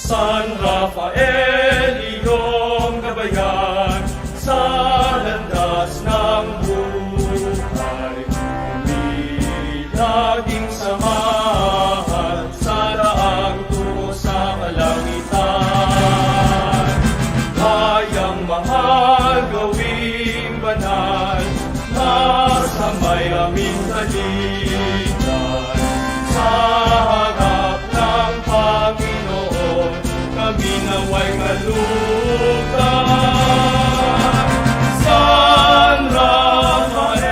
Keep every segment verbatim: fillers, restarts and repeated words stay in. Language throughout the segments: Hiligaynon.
San Rafael, iyong gabayan sa landas ng buhay. Kami laging samahan sa daang tungo sa kalangitan. Bayang mahal, gawing banal, masamay aming taligan sa harap ng Panginoon. Kami naway kalugdan. San Rafael,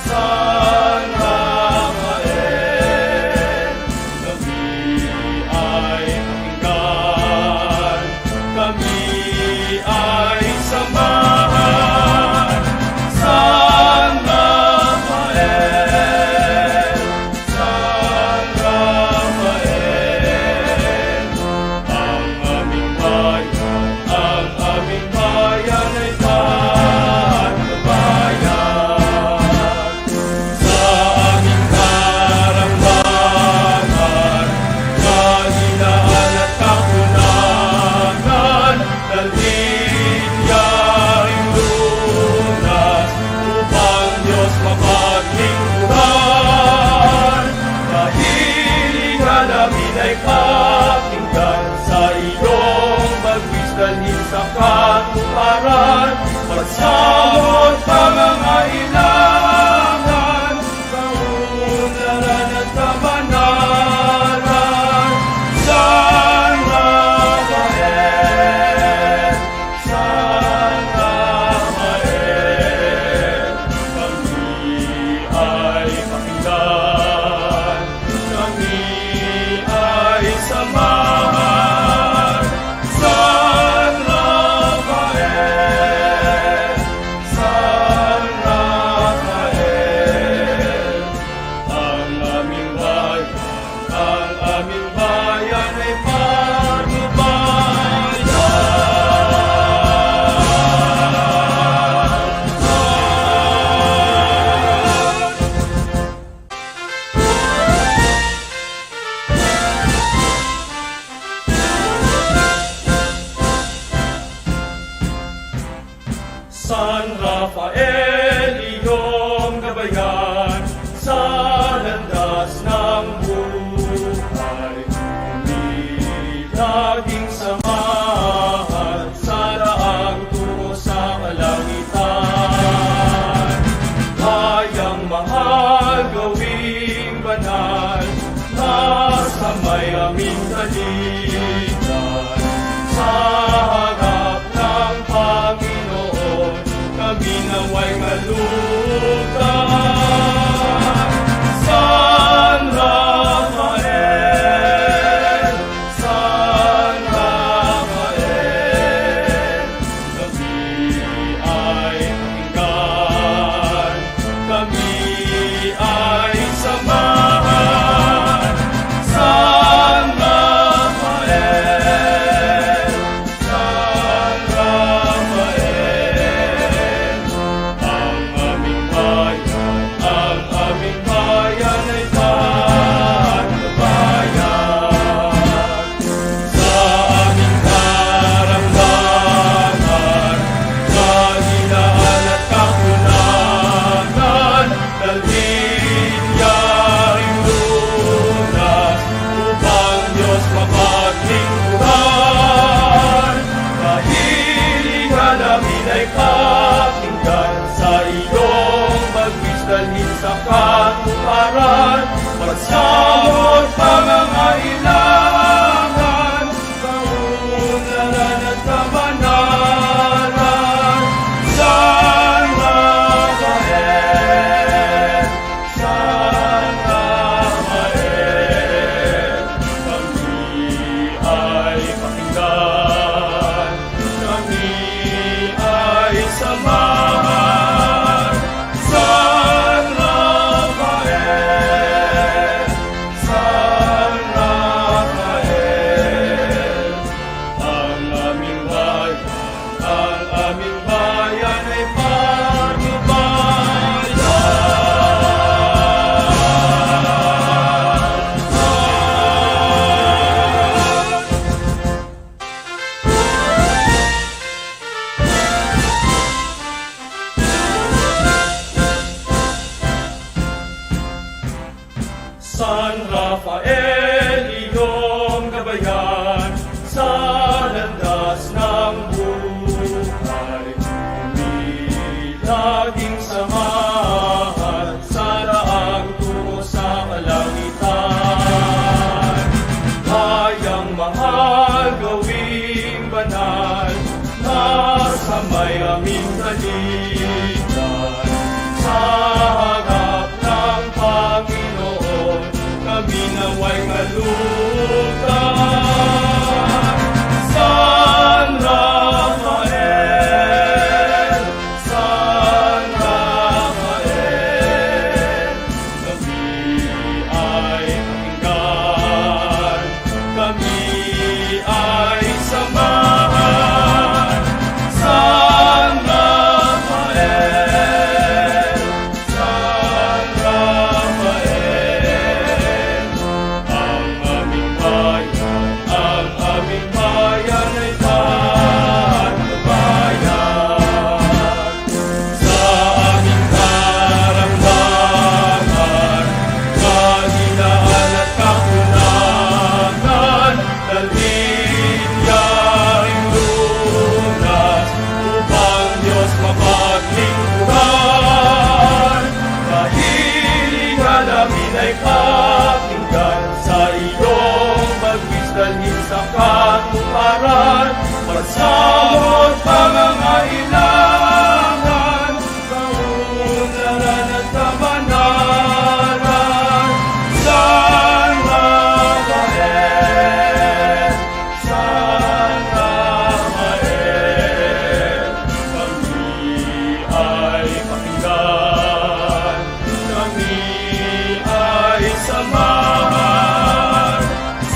San Rafael, kami ay pakinggan, kami ay samahan. San Rafael, San Rafael, ang aming bayan, ang aming bayan ay patnubayan. Sa aming karamdaman, kahinaan at kakulangan, dalhin yaring lunas upang Diyos mapaglingkuran. Kahilingan namin ay pakinggan sa iyong bagwis, dalhin sa katuparan, pagsamot pangangailangan, kaunlaran at kabanalan. San Rafael, San Rafael, kami ay pakinggan, kami ay samahan. San Rafael, San Rafael, ang aming bayan, ang aming bayan ay patnubayan. San Rafael, iyong gabayan sa landas ng buhay. Kami laging samahan sa daang tungo sa kalangitan. Bayang mahal, gawing banal, masamay aming taligan sa harap ng Panginoon. Kami naway kalugdan. San Rafael, San Rafael, kami ay pakinggan, kami ay samahan. San Rafael, San Rafael, ang aming bayan, ang aming bayan ay patnubayan. Sa aming karamdaman, kahinaan at kakulangan, dalhin yaring lunas upang Diyos mapaglingkuran. Kahilingan namin ay pakinggan sa iyong bagwis, dalhin sa katuparan, pagsamot pangangailangan, kaunlaran at kabanalan. San Rafael, San Rafael, kami ay pakinggan, kami ay samahan. San Rafael, San Rafael, Pakinggan sa iyong bagwis, dalhin sa katuparan, pagsamot pangangailangan, kaunlaran at kabanalan. San Rafael, San Rafael, kami ay pakinggan, kami ay samahan.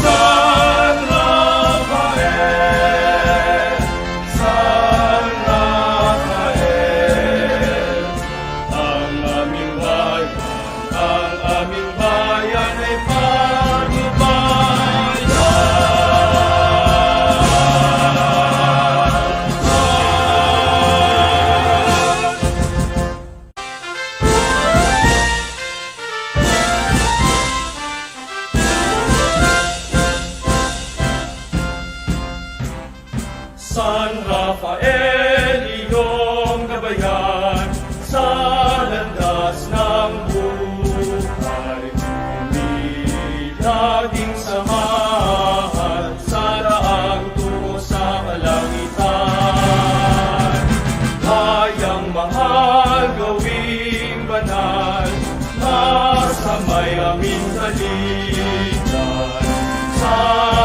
San Rafael, San Rafael, ang aming bayan, ang aming bayan ay patnubayan. San Rafael, iyong gabayan sa landas ng buhay. Kami laging samahan sa daang tungo sa kalangitan. Bayang mahal, gawing banal, masamay aming taligan. Sa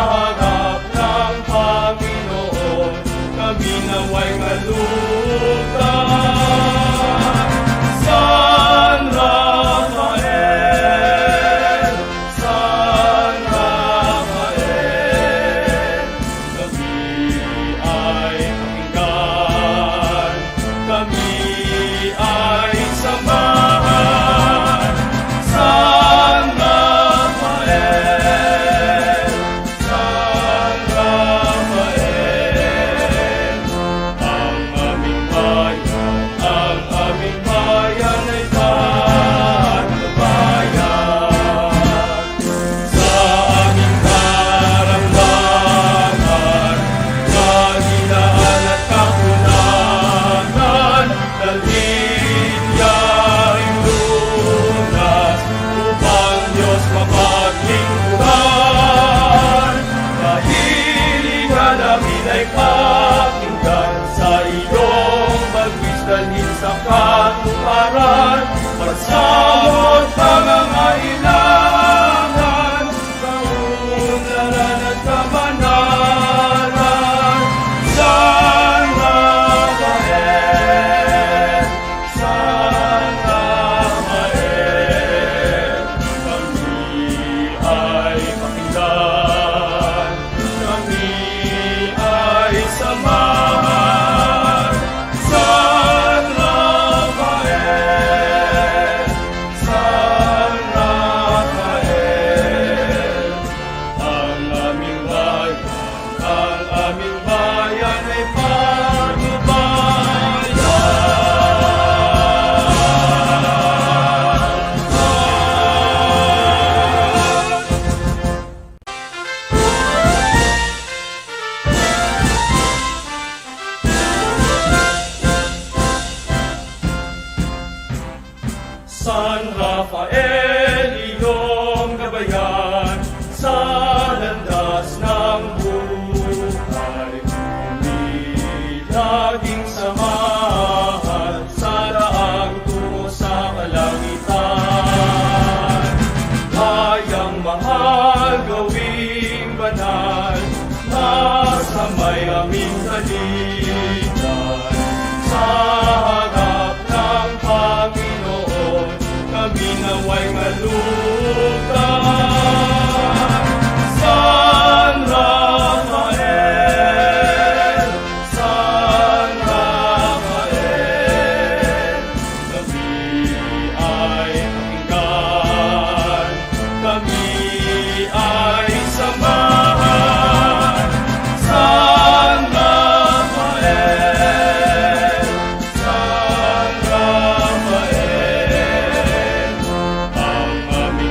harap ng Panginoon, kami naway kalugtan. San Rafael, San Rafael, kami ay pakinggan, kami ay samahan. San Rafael, San Rafael, ang aming bayan, ang aming bayan ay patnubayan. Sa aming karamdaman, kaginaan at kakulangan, dalhin yaring lunas upang Diyos mapaglingkuran. Dahil ikaw namin ay pakinggan, sa iyong bagwis dalhin sa katuparan, pagsamot pangangailangan, kaunlaran at kabanalan. San Rafael, San Rafael, kami ay pakinggan, kami ay samahan. San Rafael, San Rafael, ang aming bayan, ang aming bayan ay patnubayan. San Rafael, iyong gabayan sa landas ng buhay. Kami laging samahan sa daang tungo sa kalangitan. Bayang mahal, gawing banal, masamay aming taligan. Sa harap ng Panginoon, kami naway kalugtan. San Rafael, San Rafael, kami ay pakinggan, kami ay samahan. San Rafael, San Rafael, ang aming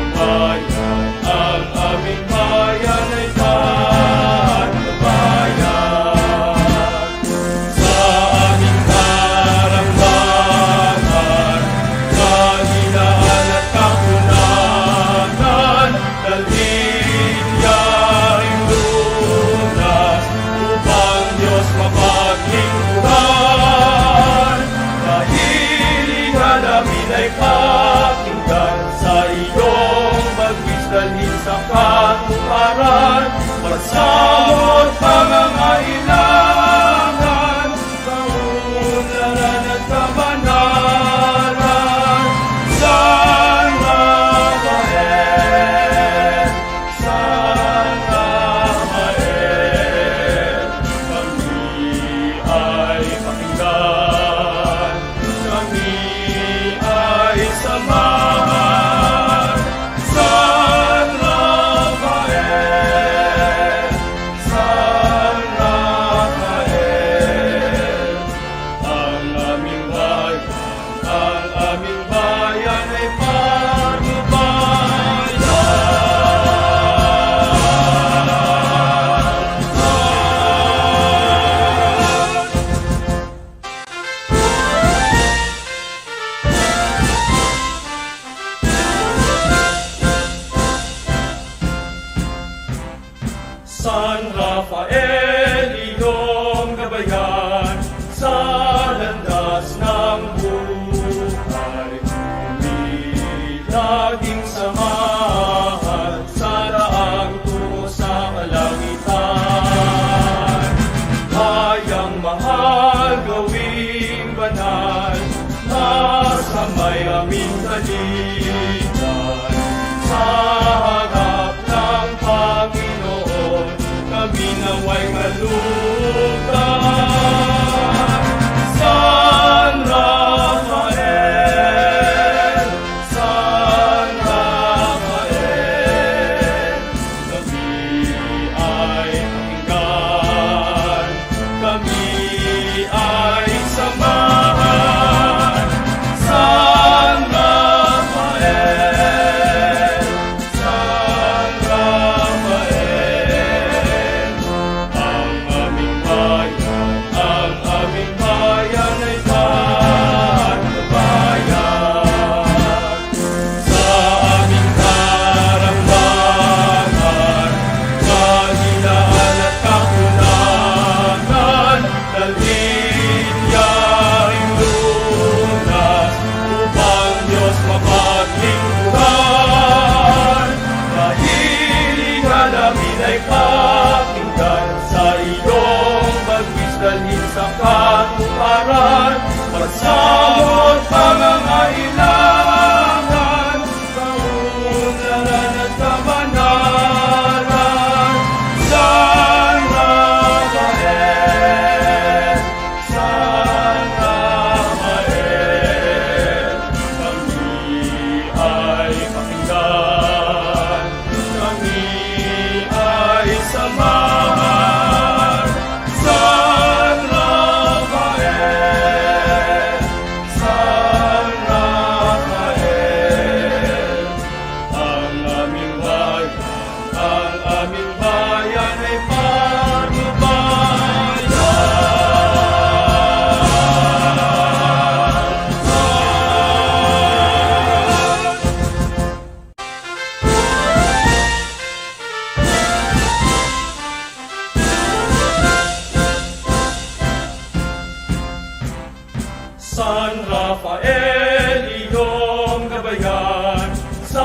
Laging samahan sa daang tungo sa kalangitan. Hayang mahal, gawing banal, nasa may aming kalitan. Sa harap ng Panginoon, kami naway malugdan. San Rafael, San Rafael, kami ay pakinggan, kami ay samahan. San Rafael, San Rafael, ang aming bayan, ang aming bayan ay patnubayan. Sa aming karamdaman, kahinaan at kakulangan, dalhin yaring lunas upang Diyos mapaglingkuran. Kahilingan namin ay pakinggan, sa iyong bagwis dalhin sa katuparan. Pagsabot pangangailangan, kaunlaran at kabanalan. San Rafael, San Rafael, kami ay pakinggan, kami ay samahan. San Rafael, San Rafael, ang aming bayan, ang aming bayan ay patnubayan. San Rafael, iyong gabayan sa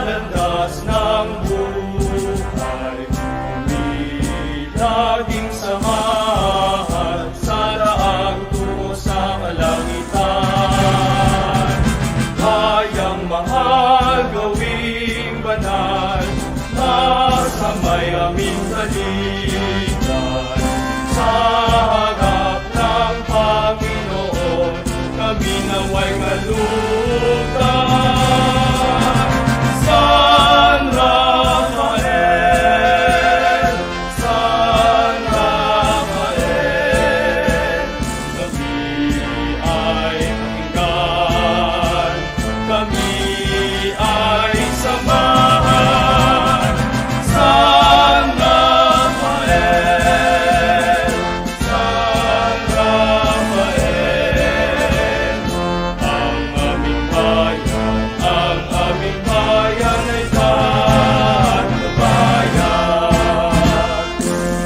landas ng buhay. Kami laging samahan sa daang tungo sa kalangitan. Hayang mahal, gawing banal, nasa may aming kalitan. Sa harap ng Panginoon, kami naway malugdan. San Rafael, San Rafael, kami ay pakinggan, kami ay samahan. San Rafael, San Rafael, ang aming bayan, ang aming bayan ay patnubayan.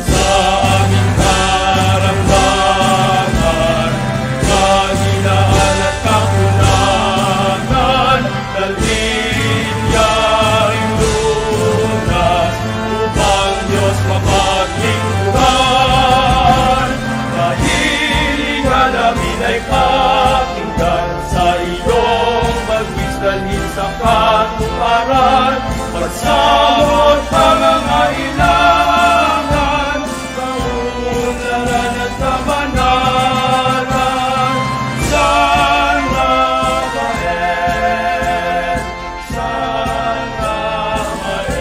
Sa aming karamdaman, kahinaan at kakulangan, dalhin yaring lunas upang Diyos mapaglingkuran. Kahilingan namin ay pakinggan, sa iyong bagwis dalhin sa katuparan. Pagsabot pangangailangan, kaunlaran at kabanalan. San Rafael, San Rafael,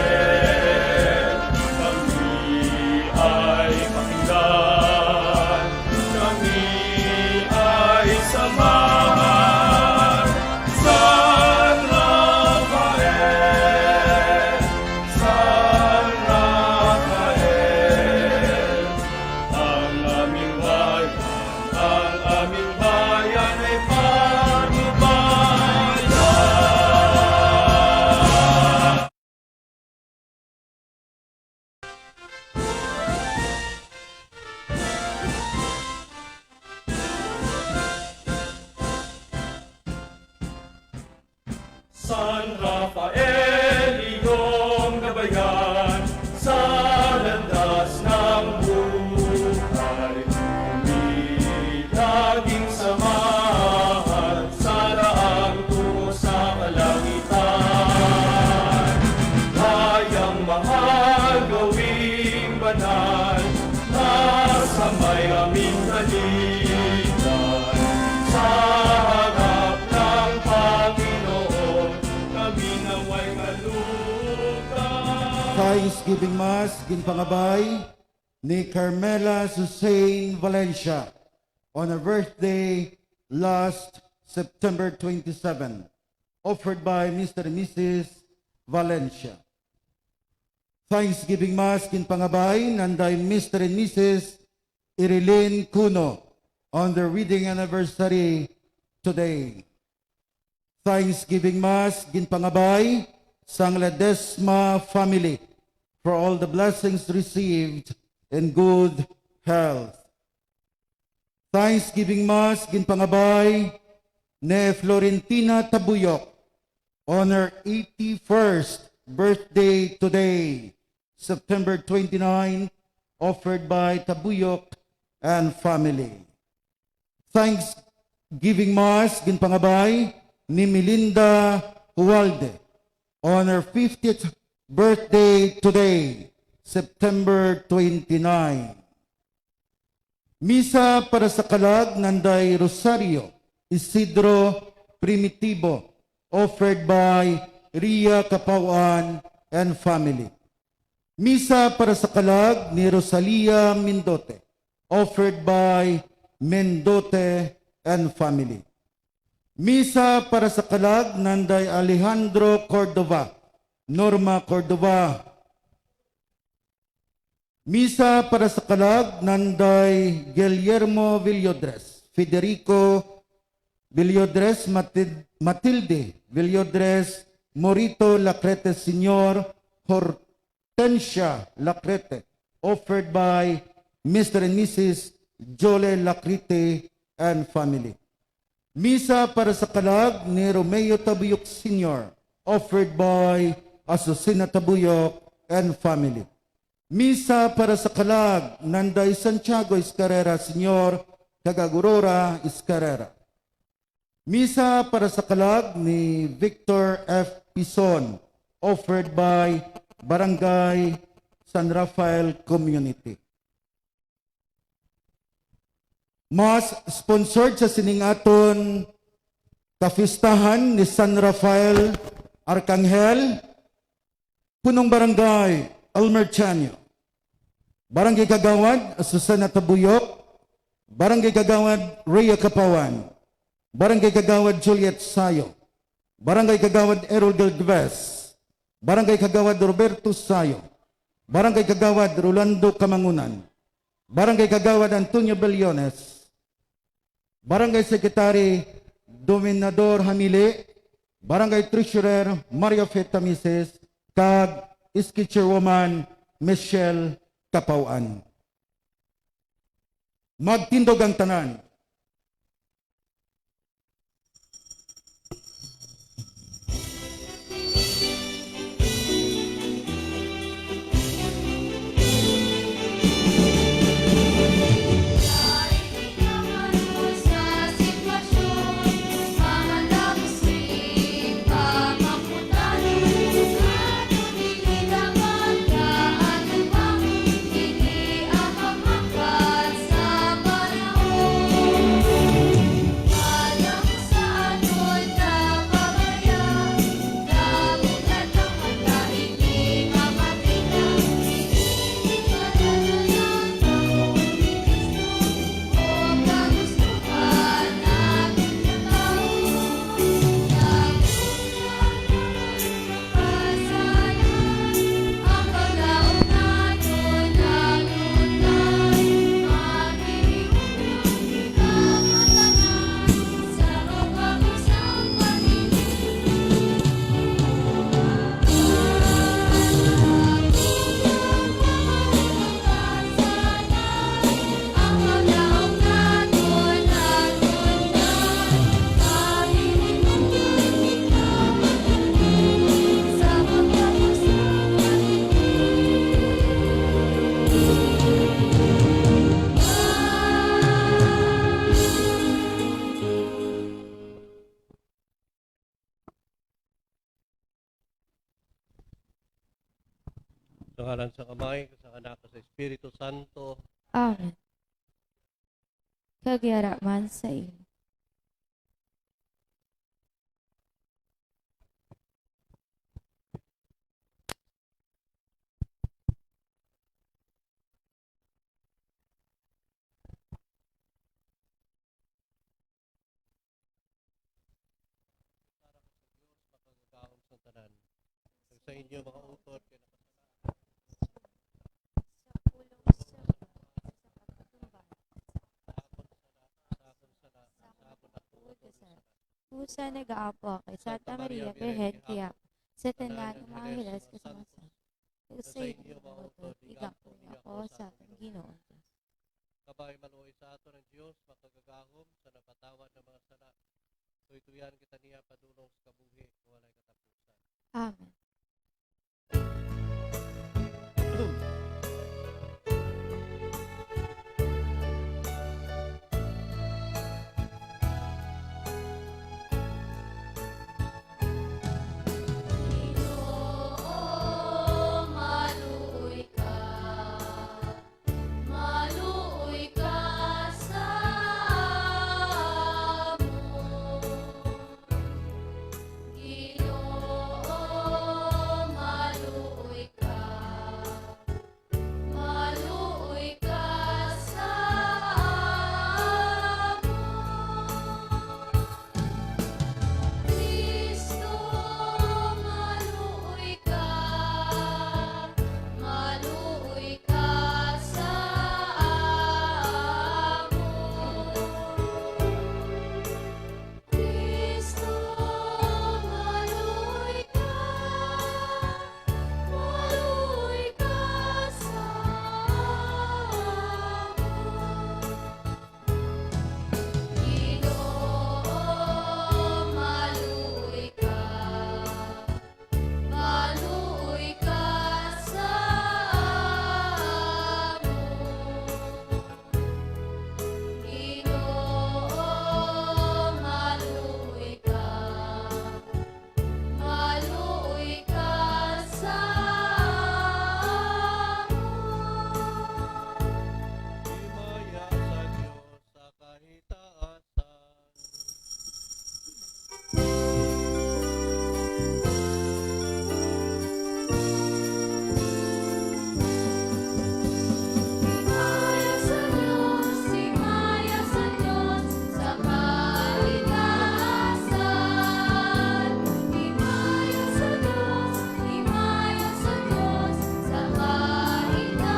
kami ay pakinggan, kami ay samahan. San Rafael, San Rafael, San Rafael, iyong gabayan sa landas ng buhay. Umilaging samahan sa daang tungo sa kalangitan. Hayang mahal, gawing banal, masamay aming taligan sa harap ng Panginoon. Kami naway kalugan. Thanksgiving Mass ginpangabay ni Carmela Susain Valencia on her birthday last September twenty-seven, offered by Mister and Missus Valencia. Thanksgiving Mass ginpangabay nanday Mister and Missus Irilyn Cuno on their wedding anniversary today. Thanksgiving Mass ginpangabay sang Ledesma family for all the blessings received and good health. Thanksgiving Mass ginpangabay ni Florentina Tabuyok on her eighty-first birthday today, September twenty-nine, offered by Tabuyok and family. Thanksgiving Mass ginpangabay ni Melinda Hualde on her fiftieth birthday today, September twenty-nine. Misa para sa kalag nanday Rosario Isidro Primitibo, offered by Ria Capauan and family. Misa para sa kalag ni Rosalia Mindote, offered by Mindote and family. Misa para sa kalag nanday Alejandro Cordova, Norma Cordova. Misa para sa kalag nanday Guillermo Villodres, Federico Villodres, Matid-, Matilde Villodres, Morito Lacrete Senior, Hortensia Lacrete, offered by Mister and Missus Jole Lacrete and family. Misa para sa kalag ni Romeo Tabuyok Senior, offered by Azucena Tabuyok and family. Misa para sa kalag nanday Santiago Escarrera Senior kag Aurora Escarrera. Misa para sa kalag ni Victor F. Pison, offered by Barangay San Rafael Community. Mass sponsored sa sining aton kapistahan ni San Rafael Arcangel, Punong Barangay Elmer Chanyo, Barangay Kagawad Susana Tabuyok, Barangay Kagawad Rhea Capawan, Barangay Kagawad Juliet Sayo, Barangay Kagawad Errol Galvez, Barangay Kagawad Roberto Sayo, Barangay Kagawad Rolando Kamangunan, Barangay Kagawad Antonio Bellones, Barangay Secretary Dominador Hamili, Barangay Treasurer Mario Fetamises, kag Sketcher Woman Michelle Kapawan. Magtindog ang tanan. Sa ngalan sang Amay, sa Anak, sa Espiritu Santo. Amen. Kag yara man sa imo. Para sa Dios makagagahom sa tanan. Kag sa inyo mga utod kay nakasala. Sa pulong sa sa pagpatumbal. Sa akon sala, sa akon sala, sa akon pagtuo, sa akon sala. Usa nagaapo kay Santa Maria Birhen Quiapo, sa tanan nga mga angeles kag sa mga santos, kag sa inyo mga utod, igampo niyo ako sa akon Ginoo. Kabay maluoy sa aton ang Dios, makagagahom sa napatawad nga mga sala. Tuytoyan kita niya padulong sa kabuhi nga walay katapusan. Amen. Ginoo, maluoy ka, maluoy ka sa amon. Ginoo, maluoy ka, maluoy ka sa amon. Cristo, maluoy ka, maluoy ka sa amon. Cristo, maluoy ka, maluoy ka sa amon. Ginoo, maluoy ka, maluoy ka sa amon. Ginoo, maluoy ka, maluoy ka sa amon. Himaya sa Dios sa kahitaasan. Himaya sa Dios, himaya sa Dios sa kahitaasan. Himaya sa Dios, himaya sa Dios sa kahitaasan.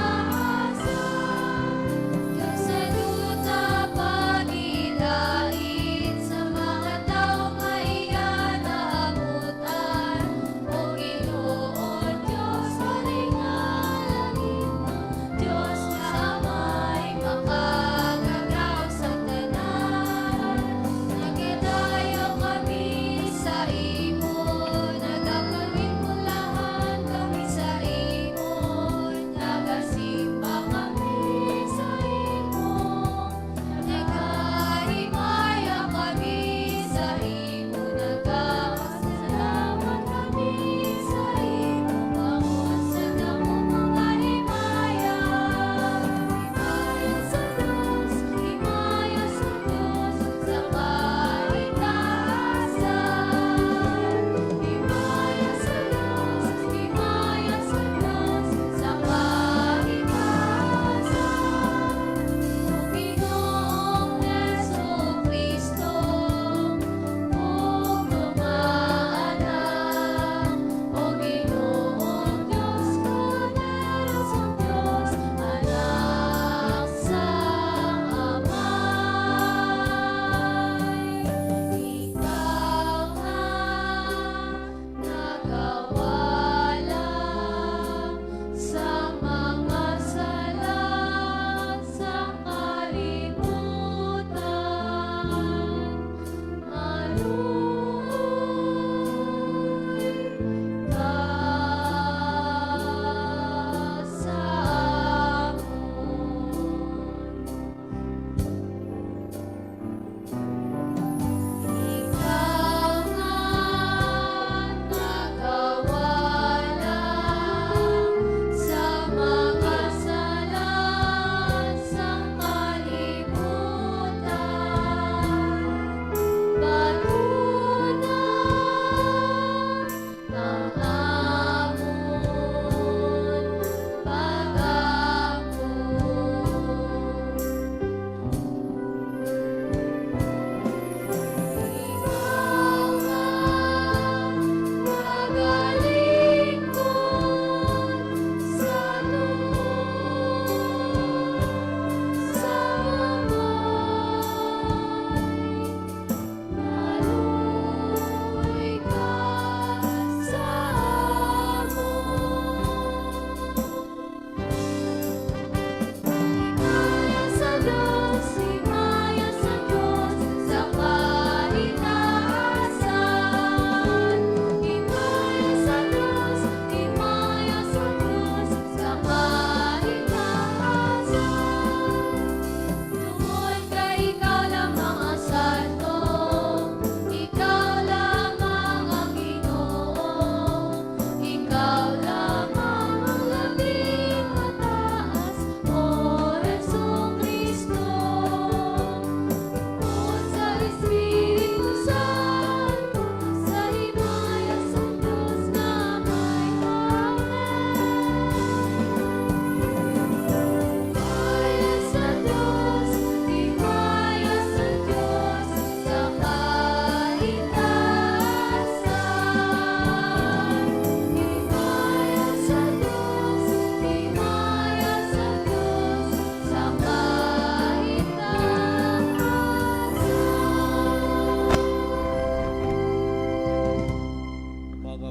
Kag sa duta pagilait sa mga tawo nga iya naabutan.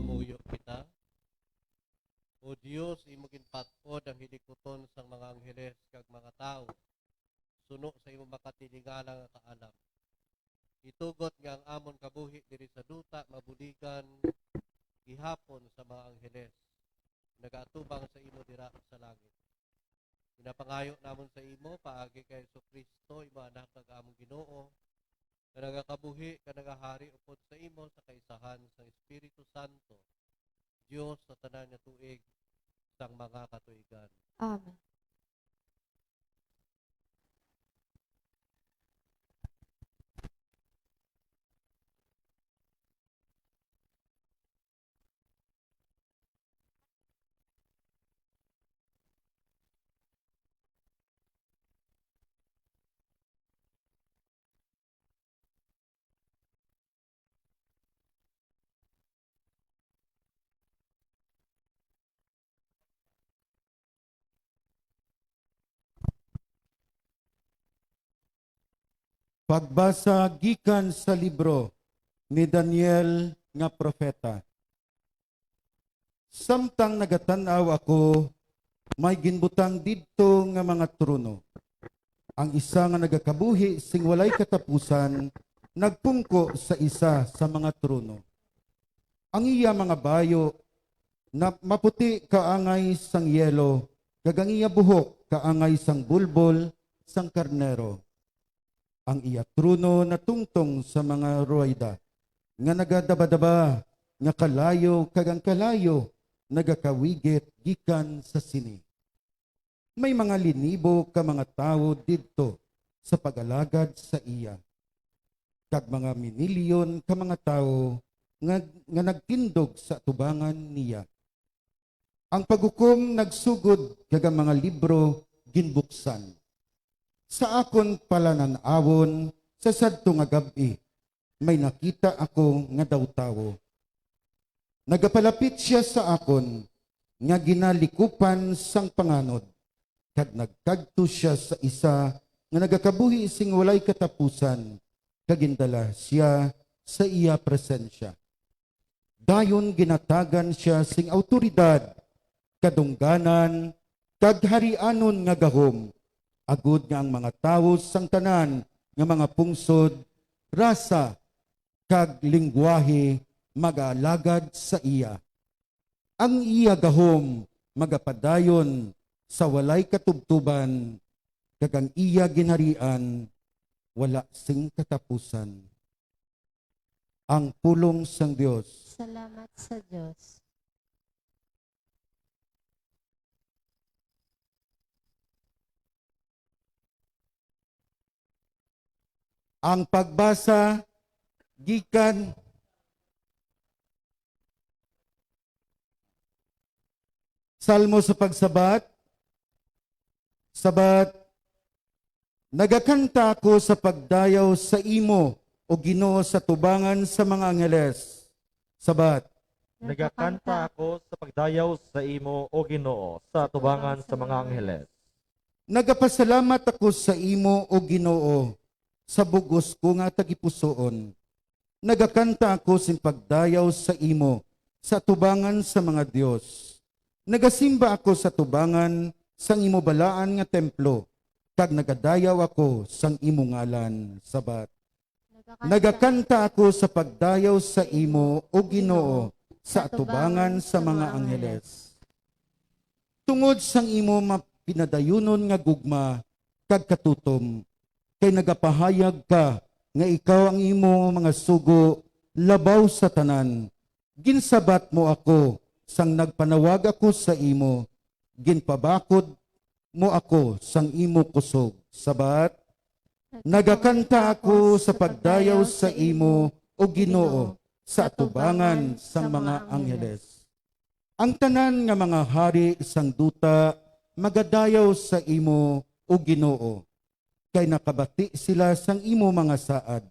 Muyo kita. O Dios, imo ginpat-od ang hilikuton sang mga angheles kag mga tawo, suno sa imo makatilingala nga kaalam. Itugot nga ang amon kabuhi diri sa duta mabuligan gihapon sa mga angheles, nagaatubang sa imo dira sa langit. Ginapangayo namon sa imo paagi kay Jesu-Cristo, imo Anak, kag among Ginoo, nga nagakabuhi kag nagahari upod sa imo sa kaisahan sang Espiritu Santo, Dios sa tanan nga tuig sang mga katuigan. Amen. Pagbasa gikan sa libro ni Daniel nga propeta. Samtang nagatan-aw ako, may ginbutang didto nga mga trono. Ang isa nga nagakabuhi sing walay katapusan nagpungko sa isa sa mga trono. Ang iya mga bayo na maputi kaangay sang yelo, kag ang iya buhok kaangay sang bulbol sang karnero. Ang iya trono natungtong sa mga ruwayda nga nagadabadaba nga kalayo, kag ang kalayo nagakawigit gikan sa sini. May mga linibo ka mga tawo didto sa pag-alagad sa iya, kag mga minilyon ka mga tawo nga, nga nagtindog sa atubangan niya. Ang paghukom nagsugod, kag ang mga libro ginbuksan. Sa akon palanan-awon sa sadto nga gab-i, may nakita ako nga daw tawo. Nagapalapit sia sa akon nga ginalikupan sang panganod, kag nagkadto sia sa isa nga nagakabuhi sing walay katapusan, kag gindala sia sa iya presensya. Dayon ginatagan sia sing awtoridad, kadungganan, kag harianon nga gahom, agod nga ang mga tawo sang tanan nga mga pungsod, rasa, kag linggwahe mag-aalagad sa iya. Ang iya gahom magapadayon sa walay katubtoban, kag ang iya ginharian wala sing katapusan. Ang pulong sang Dios. Salamat sa Dios. Ang pagbasa gikan Salmo sa pagsabat. Sabat. Nagakanta ako sa pagdayaw sa imo, O Ginoo, sa tubangan sa mga angheles. Sabat. Nagakanta ako sa pagdayaw sa imo, O Ginoo, sa tubangan sa mga angheles. Nagapasalamat ako sa imo, O Ginoo, sa bug-os ko nga tagipusoon. Nagakanta ako sing pagdayaw sa imo sa atubangan sa mga dios. Nagasimba ako sa atubangan sang imo balaan nga templo, kag nagadayaw ako sang imo ngalan. Sabat. Nagakanta ako sa pagdayaw sa imo, O Ginoo, sa atubangan sa mga angheles. Tungod sang imo mapinadayunon nga gugma kag katutom, kay nagapahayag ka nga ikaw ang imo mga sugo labaw sa tanan. Ginsabat mo ako sang nagpanawag ako sa imo, ginpabakod mo ako sang imo kusog. Sabat. Nagakanta ako sa pagdayaw sa imo, O Ginoo, sa atubangan sang mga angheles. Ang tanan nga mga hari sang duta magadayaw sa imo, O Ginoo, kay nakabati sila sang imo mga saad.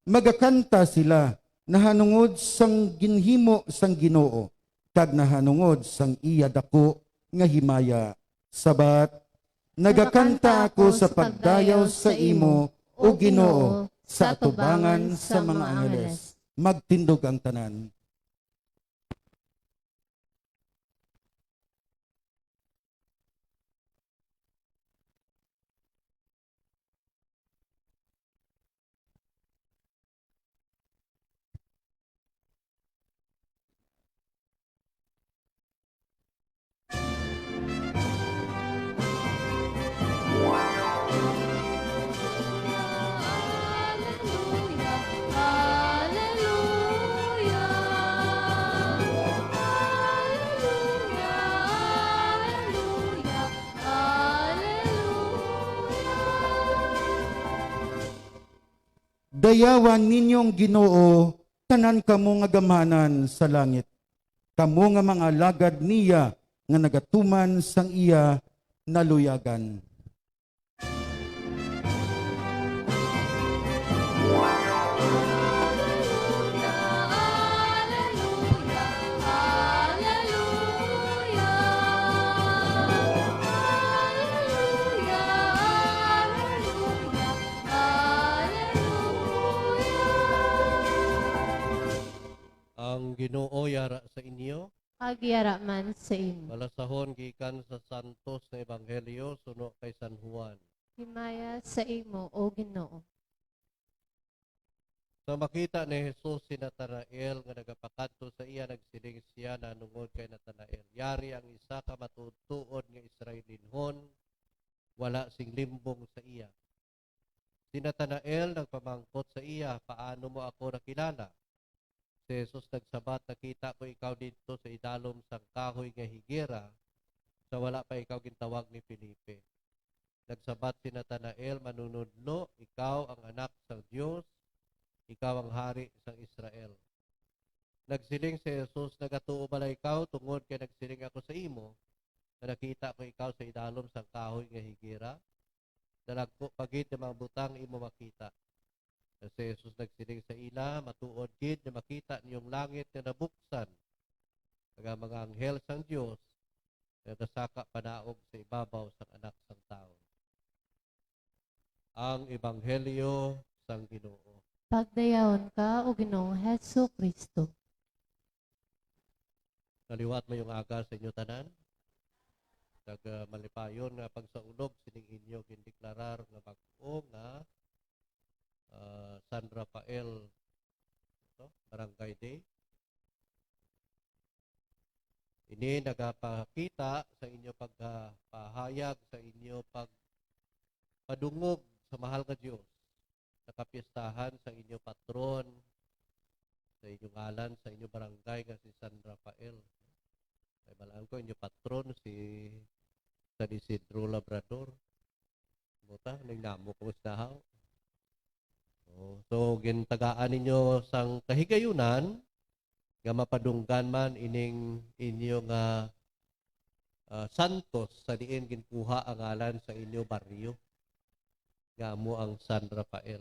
Magakanta sila nahanungod sang ginhimo sang Ginoo, kag nahanungod sang iya daku nga himaya. Sabat. Nagakanta ako sa pagdayaw sa imo, O Ginoo, sa atubangan sa mga angheles. Magtindog ang tanan. Yawan ninyo ang Ginoo, tanan kamo nga gamhanan sa langit, kamo nga mga alagad niya nga nagatuman sang iya naluyagan. Ang Ginoo yara sa inyo. Kag yara man sa imo. Balasahon gikan sa Santos nga Ebanghelyo suno kay San Juan. Himaya sa imo, O Ginoo. Sa makita ni Jesus si Natanael nga nagapakadto sa iya, nagsiling siya nanungod kay Natanael, "Yari ang isa ka matuod-tuod nga Israelinhon, wala sing limbong sa iya." Si Natanael nagpamangkot sa iya, "Paano mo ako nakilala?" Si Jesus nagsabat, "Nakita ko ikaw didto sa idalom sang kahoy nga higera, sa wala pa ikaw gintawag ni Felipe." Nagsabat si Natanael, "Manunodlo, ikaw ang Anak sang Dios, ikaw ang Hari sang Israel." Nagsiling si Jesus, "Nagatuo bala ikaw tungod kay nagsiling ako sa imo nga nakita ko ikaw sa idalom sang kahoy nga higera? Dalagku pa gid nga mga butang imo makita." Si Jesus nagsiling sa ila, "Matuod gid nga makita ninyong langit nga nabuksan, kag ang mga anghel sang Dios nagasaka panaog sa ibabaw sang Anak sang Tawo." Ang Ebanghelyo sang Ginoo. Pagdayawon ka, O Ginoong Jesu-Cristo. Naliwat, mayong aga sa inyo tanan. Kag, ah, malipayon nga pagsaulog sining inyo gindeklarar nga bag-o nga, ah, San Rafael, no? Barangay Day. Ini nagapakita sa inyo pagpahayag, sa inyo pagpadungog sa mahal nga Dios, sa kapiestahan sa inyo patron, sa inyo ngalan, sa inyo barangay nga si San Rafael. Kay balaan ko, inyo patron si San Isidro Labrador. Buta, ning namo ko sa haw. Oh, so, gintagaan ninyo sang kahigayunan nga mapadunggan man ining inyo nga, ah, santos sa diin ginkuha ang ngalan sa inyo baryo, nga amo ang San Rafael.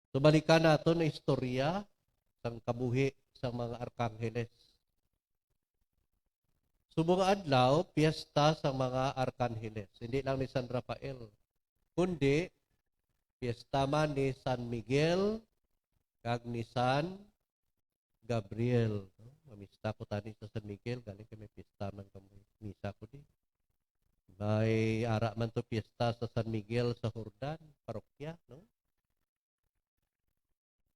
So, balikan naton ang istorya sang kabuhi sang mga arkangheles. Subong nga adlaw, piyesta sang mga arkangheles, hindi lang ni San Rafael, kundi piyesta man ni San Miguel kag ni San Gabriel. No? Mamista ko tani sa San Miguel, galing kay may piyesta man kamo. Misa ko di. May ara man to piyesta sa San Miguel sa Jordan, parokya, no?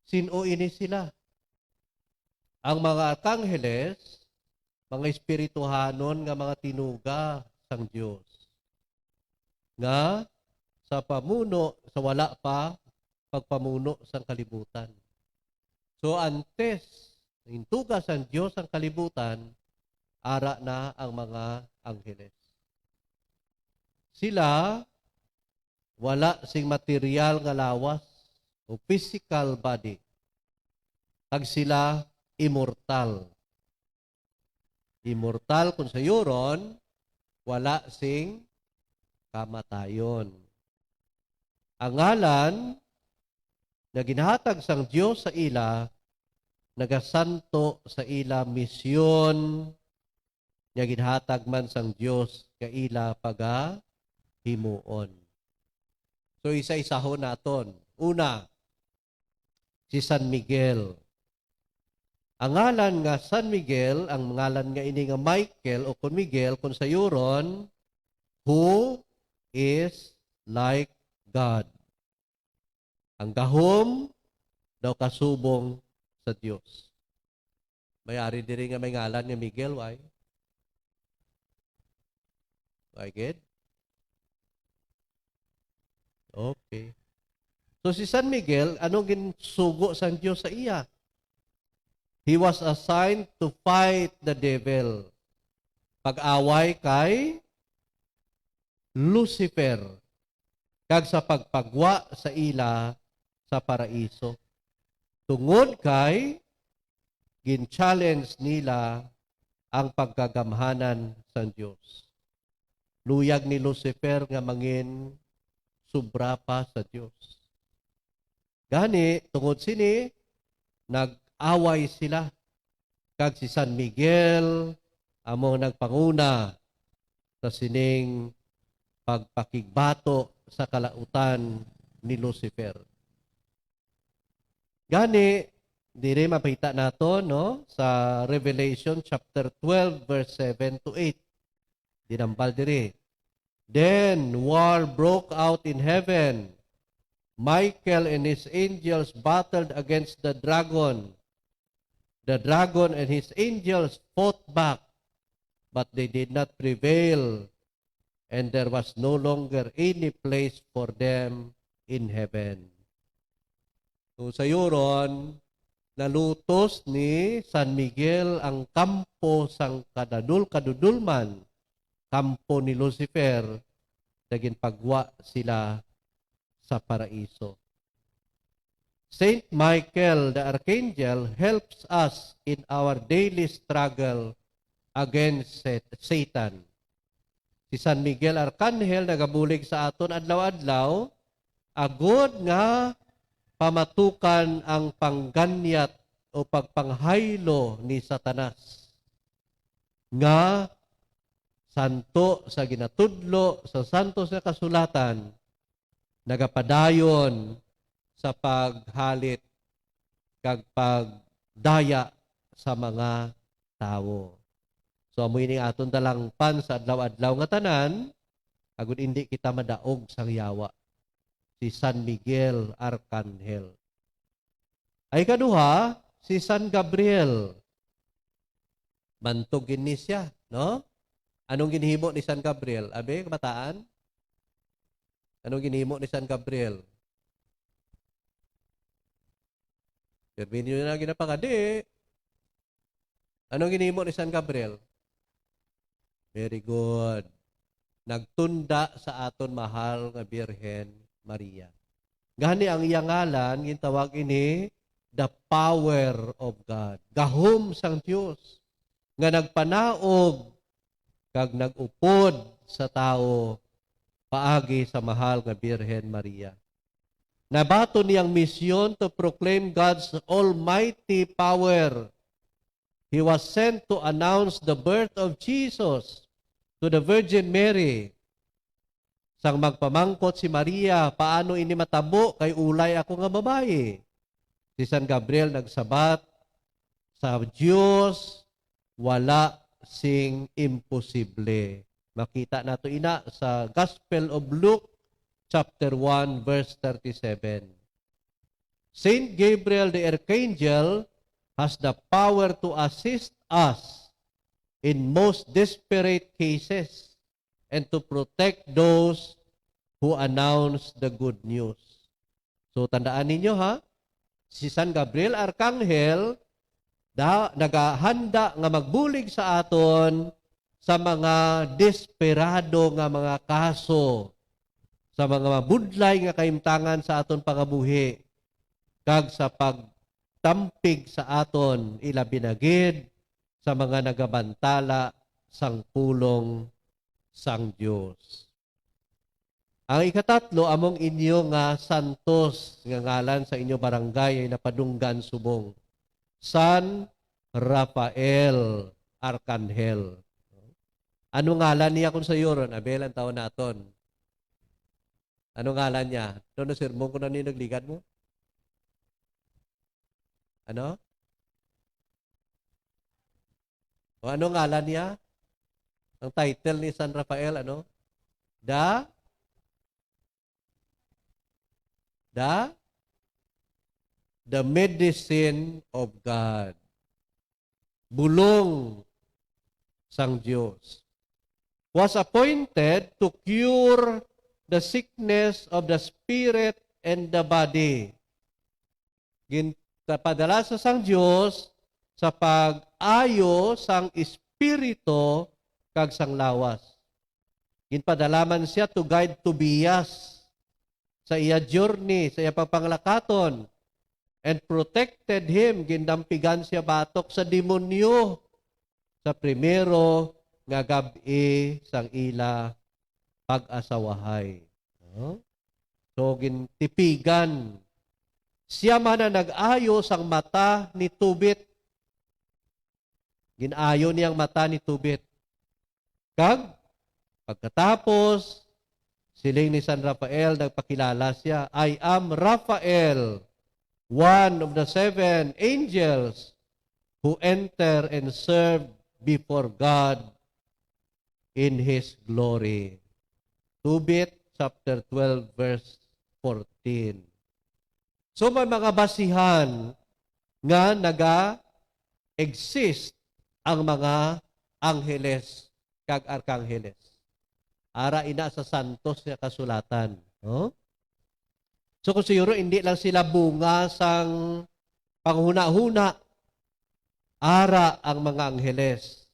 Sin-o ini sila? Ang mga arkangheles, mga espirituhanon nga mga tinuga sang Dios, nga sa pamuno, sa wala pa pagpamuno sang kalibutan. So, antes gintuga sang Dios ang kalibutan, ara na ang mga angheles. Sila wala sing material nga lawas o physical body, kag sila immortal. Immortal, kung sayuron, wala sing kamatayon. Ang ngalan nga ginhatag sang Dios sa ila nagasanto sa ila misyon nga ginhatag man sang Dios nga ila pagahimuon. So, isa-isahon naton. Una, si San Miguel. Ang ngalan nga San Miguel, ang ngalan nga ini nga Michael o kon Miguel, kon sayuron, who is like God. Ang gahom daw kasubong sa Dios. May ari diri nga may ngalan nga Miguel, why? Why, gid? Okay. So, si San Miguel, ano ginsugo sang Dios sa iya? He was assigned to fight the devil. Pag-away kay Lucifer, kag sa pagpagwa sa ila sa paraiso, tungod kay gin-challenge nila ang pagkagamhanan sang Dios. Luyag ni Lucifer nga mangin sobra pa sa Dios. Gani, tungod sini, nag-away sila, kag si San Miguel amo nagpanguna sa sining pagpakigbato sa kalautan ni Lucifer. Gani, diri mapita nato, no, sa Revelation chapter twelve, verse seven to eight. Dinambal diri. Then war broke out in heaven. Michael and his angels battled against the dragon. The dragon and his angels fought back, but they did not prevail, and there was no longer any place for them in heaven. So, sayuron, nalutos ni San Miguel ang kampo sang kadadul-kadudulman, kampo ni Lucifer, sa ginpagwa sila sa paraiso. Saint Michael the Archangel helps us in our daily struggle against Sat-, Satan. Si San Miguel Arcangel nagabulig sa aton adlaw-adlaw, agod nga pamatukan ang pangganyat o pagpanghaylo ni Satanas, nga santo sa ginatudlo sa Santos nga Kasulatan, nagapadayon sa paghalit kag pagdaya sa mga tawo. So, amo ini aton dalangpan sa adlaw-adlaw nga tanan, agud indi kita madaog sang yawa. Si San Miguel Arcangel. Ay kaduha, si San Gabriel. Bantog gid ni siya, no? Anong ginhimo ni San Gabriel? Abi, kabataan? Anong ginhimo ni San Gabriel? Pirmi niyo na ginapangadi. Anong ginhimo ni San Gabriel? Very good. Nagtunda sa aton mahal nga Birhen Maria. Gani ang iya ngalan, gintawag ini the power of God. Gahom sang Dios nga nagpanaog kag nag-upod sa tawo paagi sa mahal nga Birhen Maria. Nabaton niya ang misyon to proclaim God's almighty power. He was sent to announce the birth of Jesus to the Virgin Mary. Sang magpamangkot si Maria, "Paano ini matabo, kay ulay ako nga babayi?" Si San Gabriel nagsabat, "Sa Dios wala sing imposible." Makita nato ina sa Gospel of Luke, chapter one, verse thirty-seven. Saint Gabriel the Archangel has the power to assist us in most desperate cases and to protect those who announce the good news. So, tandaan ninyo, ha, si San Gabriel Arcangel da, nagahanda nga magbulig sa aton sa mga desperado nga mga kaso, sa mga mabudlay nga kahimtangan sa aton pangabuhi, kag sa pagtampig sa aton, ilabi na gid sa mga nagabantala sang pulong sang Dios. Ang ikatatlo, among inyo nga santos nga ngalan sa inyo barangay ay napadunggan subong San Rafael Arcangel. Ano ngalan niya kung sayuron? Abel, ang taon naton. Ano ngalan niya? Doon na sermon ko na ninyo nagligad mo? Ano? O ano ngalan niya? Ang title ni San Rafael, ano? The, the, the medicine of God. Bulong sang Dios. Was appointed to cure the sickness of the spirit and the body. Ginpadala sa sang Dios sa pag-ayo sang espiritu kag sang lawas. Ginpadala man sia to guide Tobias sa iya journey, sa iya pagpanglakaton, and protected him, gindampigan siya batok sa demonyo sa primero nga gab-i sang ila pag-asawahay. No? So, gintipigan. Siya man ang nag-ayo sang mata ni Tobit. Gin-ayo niya ang mata ni Tobit. Kag pagkatapos, siling ni San Rafael, nagpakilala siya, "I am Rafael, one of the seven angels who enter and serve before God in His glory." Tobit chapter twelve, verse fourteen. So, may mga basihan nga naga-exist ang mga angheles kag arkangheles. Ara ina sa santos nga kasulatan, no? So, kung siguro, hindi lang sila bunga sang panghunahuna, ara ang mga angheles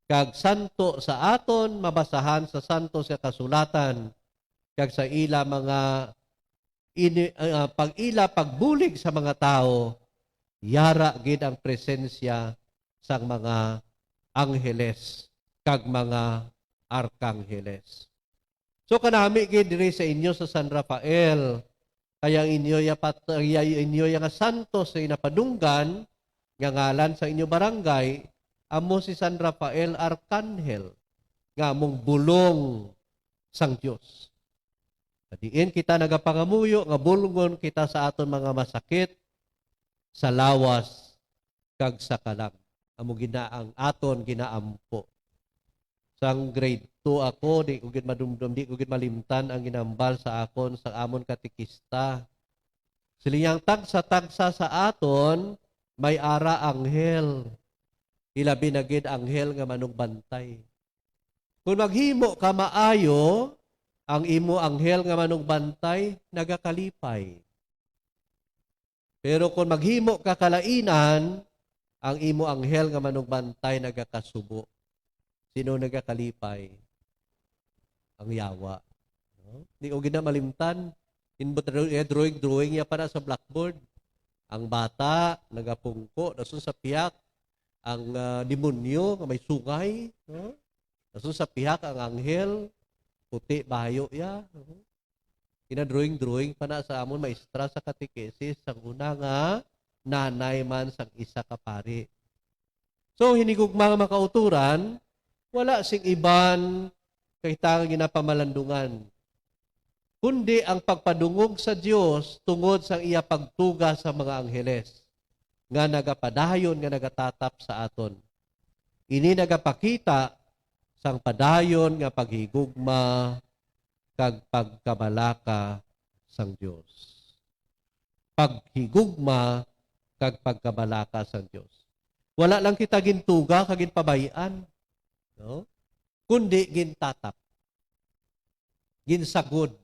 kag santo sa aton mabasahan sa santos nga kasulatan, kag sa ila mga ini-, ah, pag ila pagbulig sa mga tawo, yara gid ang presensya sang mga angheles kag mga arkangheles. So, kanami gid diri sa inyo sa San Rafael, kay ang inyo ya pat-, ya inyo ya nga santos sa inapadunggan nga ngalan sa inyo barangay, amo si San Rafael Arkanghel, nga among bulong sang Dios. Sa diin kita nagapangamuyo nga bulongon kita sa aton mga masakit sa lawas kag sa kalag. Amo gina ang aton ginaampo. Sang grade two ako, di ko gid madumdom, di ko gid malimtan ang ginambal sa akon sa amon katekista. Siling niya, "Ang tagsa-tagsa sa aton may ara anghel. Ilabi na gid anghel nga manugbantay." Kung maghimo ka maayo, ang imo anghel nga manugbantay nagakalipay. Pero kung maghimo ka kalainan, ang imo anghel nga manugbantay nagakasubo. Sino nagakalipay? Ang yawa. No? Di ko gid na malimtan. In but drawing, drawing ya pa na sa blackboard. Ang bata nagapungko, dason sa pihak ang, ah, demonyo nga may sungay, no? Dason sa pihak ang anghel, puti bayo ya, no? Gina-drawing-drawing pa na sa amon maestra sa katekesis, sang una nga nanay man sang isa ka pari. So, hinigugma nga makauturan, wala sing iban kahitang ginapamalandungan, kundi ang pagpadungog sa Dios tungod sang iya pagtuga sa mga angheles nga nagapadayon, nga nagatatap sa aton. Ini nagapakita sang padayon nga paghigugma kag pagkabalaka sang Dios. Paghigugma kag pagkabalaka sang Dios. Wala lang kita gintuga kag ginpabay-an, no? Kundi gintatap, ginsagod.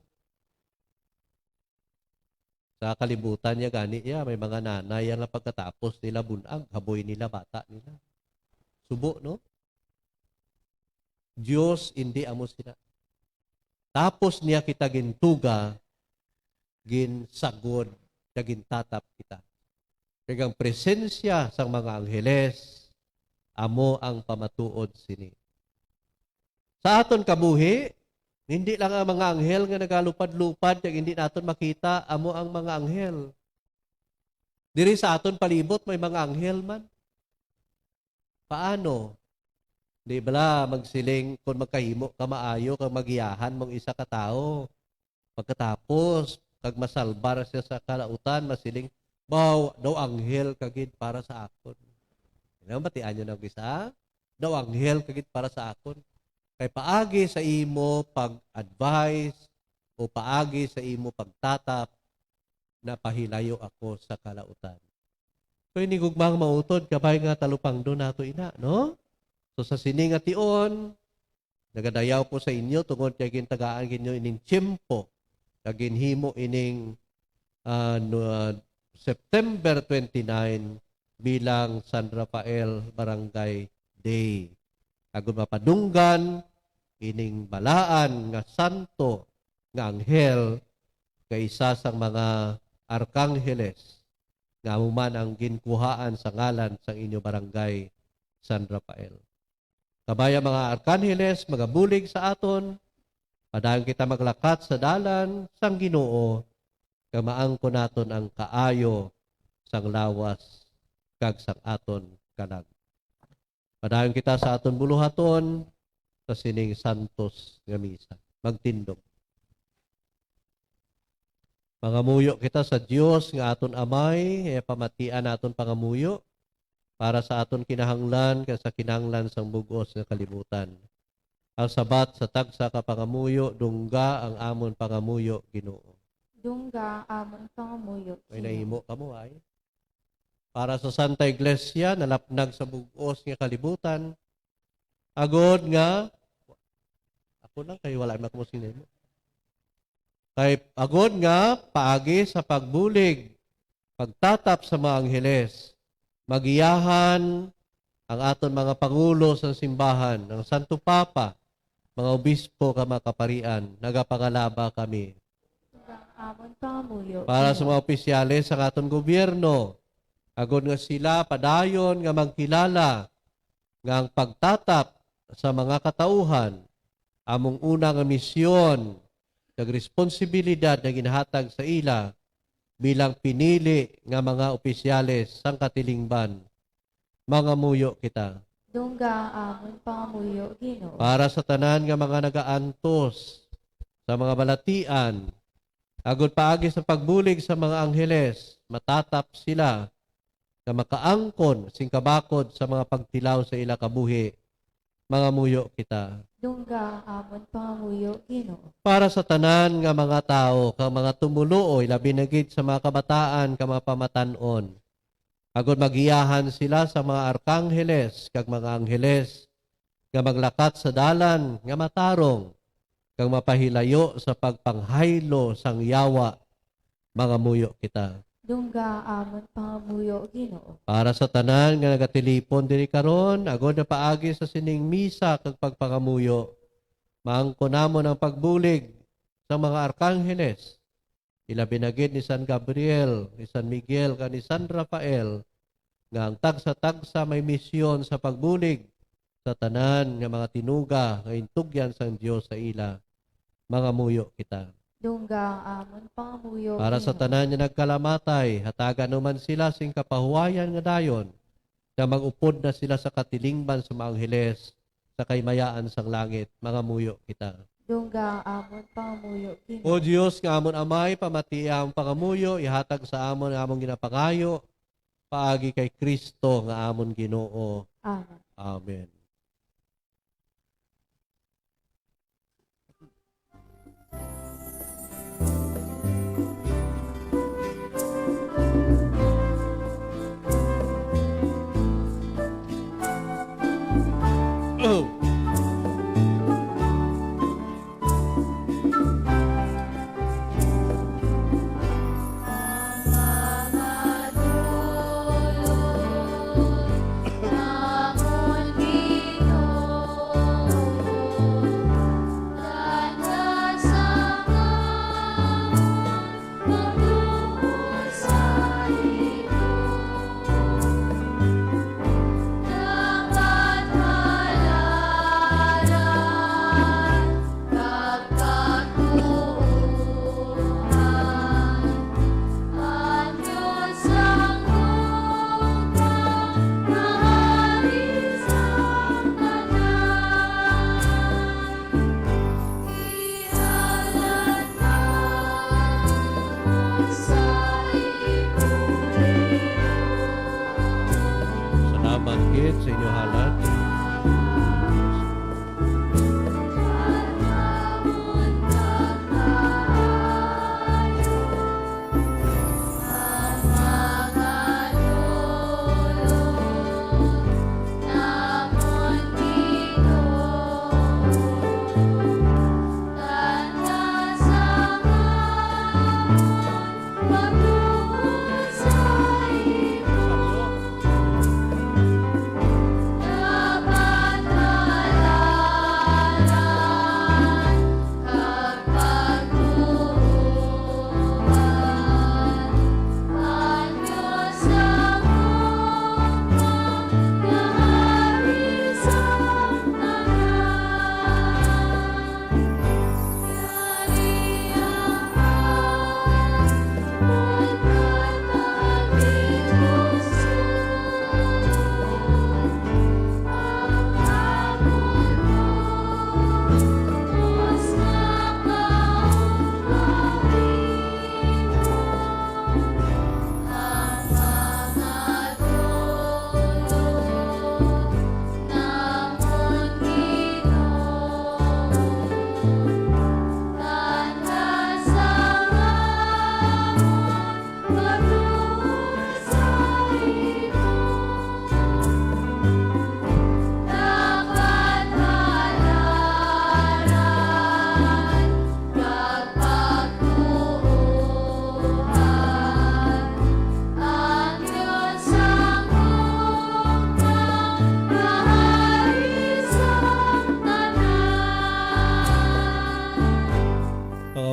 Sa kalibutan niya gani, ya, may mga nanay nga pagkatapos nila bun-ag, haboy nila bata nila. Subo, no? Dios, indi amo sina. Tapos niya kita gintuga, ginsagod, kag gintatap kita. Kag ang presensya sang mga angheles amo ang pamatuod sini. Sa aton kabuhi, hindi lang ang mga anghel nga nagalupad-lupad kag hindi naton makita, amo ang mga anghel. Diri sa aton palibot may mga anghel man. Paano? Di bala magsiling, kung magkahimo ka maayo kag magiyahan mong isa ka tawo, pagkatapos kag masalbar siya sa kalautan, masiling, "Baw, daw anghel ka gid para sa akon." Ano, batian niyo na ang isa? "Daw anghel ka gid para sa akon. Kay paagi sa imo pag-advise o paagi sa imo pagtatap, napahilayo ako sa kalautan." So, ini gugmang mautod, kabay nga talupangdon nato ina, no? So, sa sini nga tion, nagadayaw ko sa inyo tungod kay gintagaan ninyo ining tiyempo nga ginhimo ining, ah, no, ah, September twenty-nine bilang San Rafael Barangay Day. Agud mapadunggan ining balaan nga santo nga anghel nga isa sang mga arkangheles, nga amo man ang ginkuhaan sa ngalan sang inyo barangay, San Rafael. Kabay ang mga arkangheles magabulig sa aton, padayon kita maglakat sa dalan sang Ginoo, kag maangkon naton ang kaayo sang lawas kag sang aton kalag. Padayon kita sa aton buluhaton sa sining santos nga misa. Magtindog. Mangamuyo kita sa Dios nga aton Amay, nga pamatian naton pangamuyo para sa aton kinahanglan kag sa kinahanglan sang bug-os nga kalibutan. Ang sabat sa tagsa ka pangamuyo, dungga ang amon pangamuyo, Ginoo. Dungga amon pangamuyo, May Ginoo. Nahimo kamo, ay? Para sa Santa Iglesia, nalapnag sa bug-os nga kalibutan, agod nga, ako lang kay wala man ko sinimo. Kay agod nga paagi sa pagbulig, pagtatap sa mga angheles, magiyahan ang aton mga pangulo sa simbahan, ang Santo Papa, mga obispo, kag mga kaparian, nagapangalaba kami Ang amon pangamuyo, para sa Ginoo. Mga opisyales sa aton gobyerno, agod nga sila padayon nga magkilala nga ang pagtatap sa mga katauhan among una nga misyon kag responsibilidad nga ginhatag sa ila bilang pinili nga mga opisyales sang katilingban. Mangamuyo kita. Dungga amon pangamuyo, Ginoo. Para sa tanan nga mga nagaantos sa mga balatian, agod paagi sa pagbulig sa mga angheles, matatap sila nga makaangkon sing kabakod sa mga pagtilaw sa ila kabuhi. Mangamuyo kita. Dungga amon pangamuyo, Ginoo. Para sa tanan nga mga tawo kag mga tumoluo, ilabi na gid sa mga kabataan kag mga pamatan-on, agod magiyahan sila sa mga arkangheles kag mga angheles nga maglakat sa dalan nga matarong kag mapahilayo sa pagpanghaylo sang yawa, mangamuyo kita. Dungga amon pangamuyo, Ginoo. Para sa tanan nga nagatilipon diri karon, agod nga paagi sa sining misa kag pagpangamuyo, maangkon namon ang pagbulig sa mga arkangheles, ilabi na gid ni San Gabriel, ni San Miguel, kag ni San Rafael, nga ang tagsa-tagsa may misyon sa pagbulig sa tanan nga mga tinuga nga intugyan sang Dios sa ila. Mangamuyo kita. Dungga ang amon pangamuyo, Para sa Ginoo. Tanan nga nagkalamatay, hatagan mo man sila sing kapahuwayan nga dayon, nga mag-upod na sila sa katilingban sa mga angheles, sa kaymayaan sang langit. Mangamuyo kita. Dungga ang amon pangamuyo, Ginoo. O Dios nga amon Amay, pamatia ang pangamuyo, ihatag sa amon ang among ginapangayo, paagi kay Cristo nga amon Ginoo. Amen. Amen.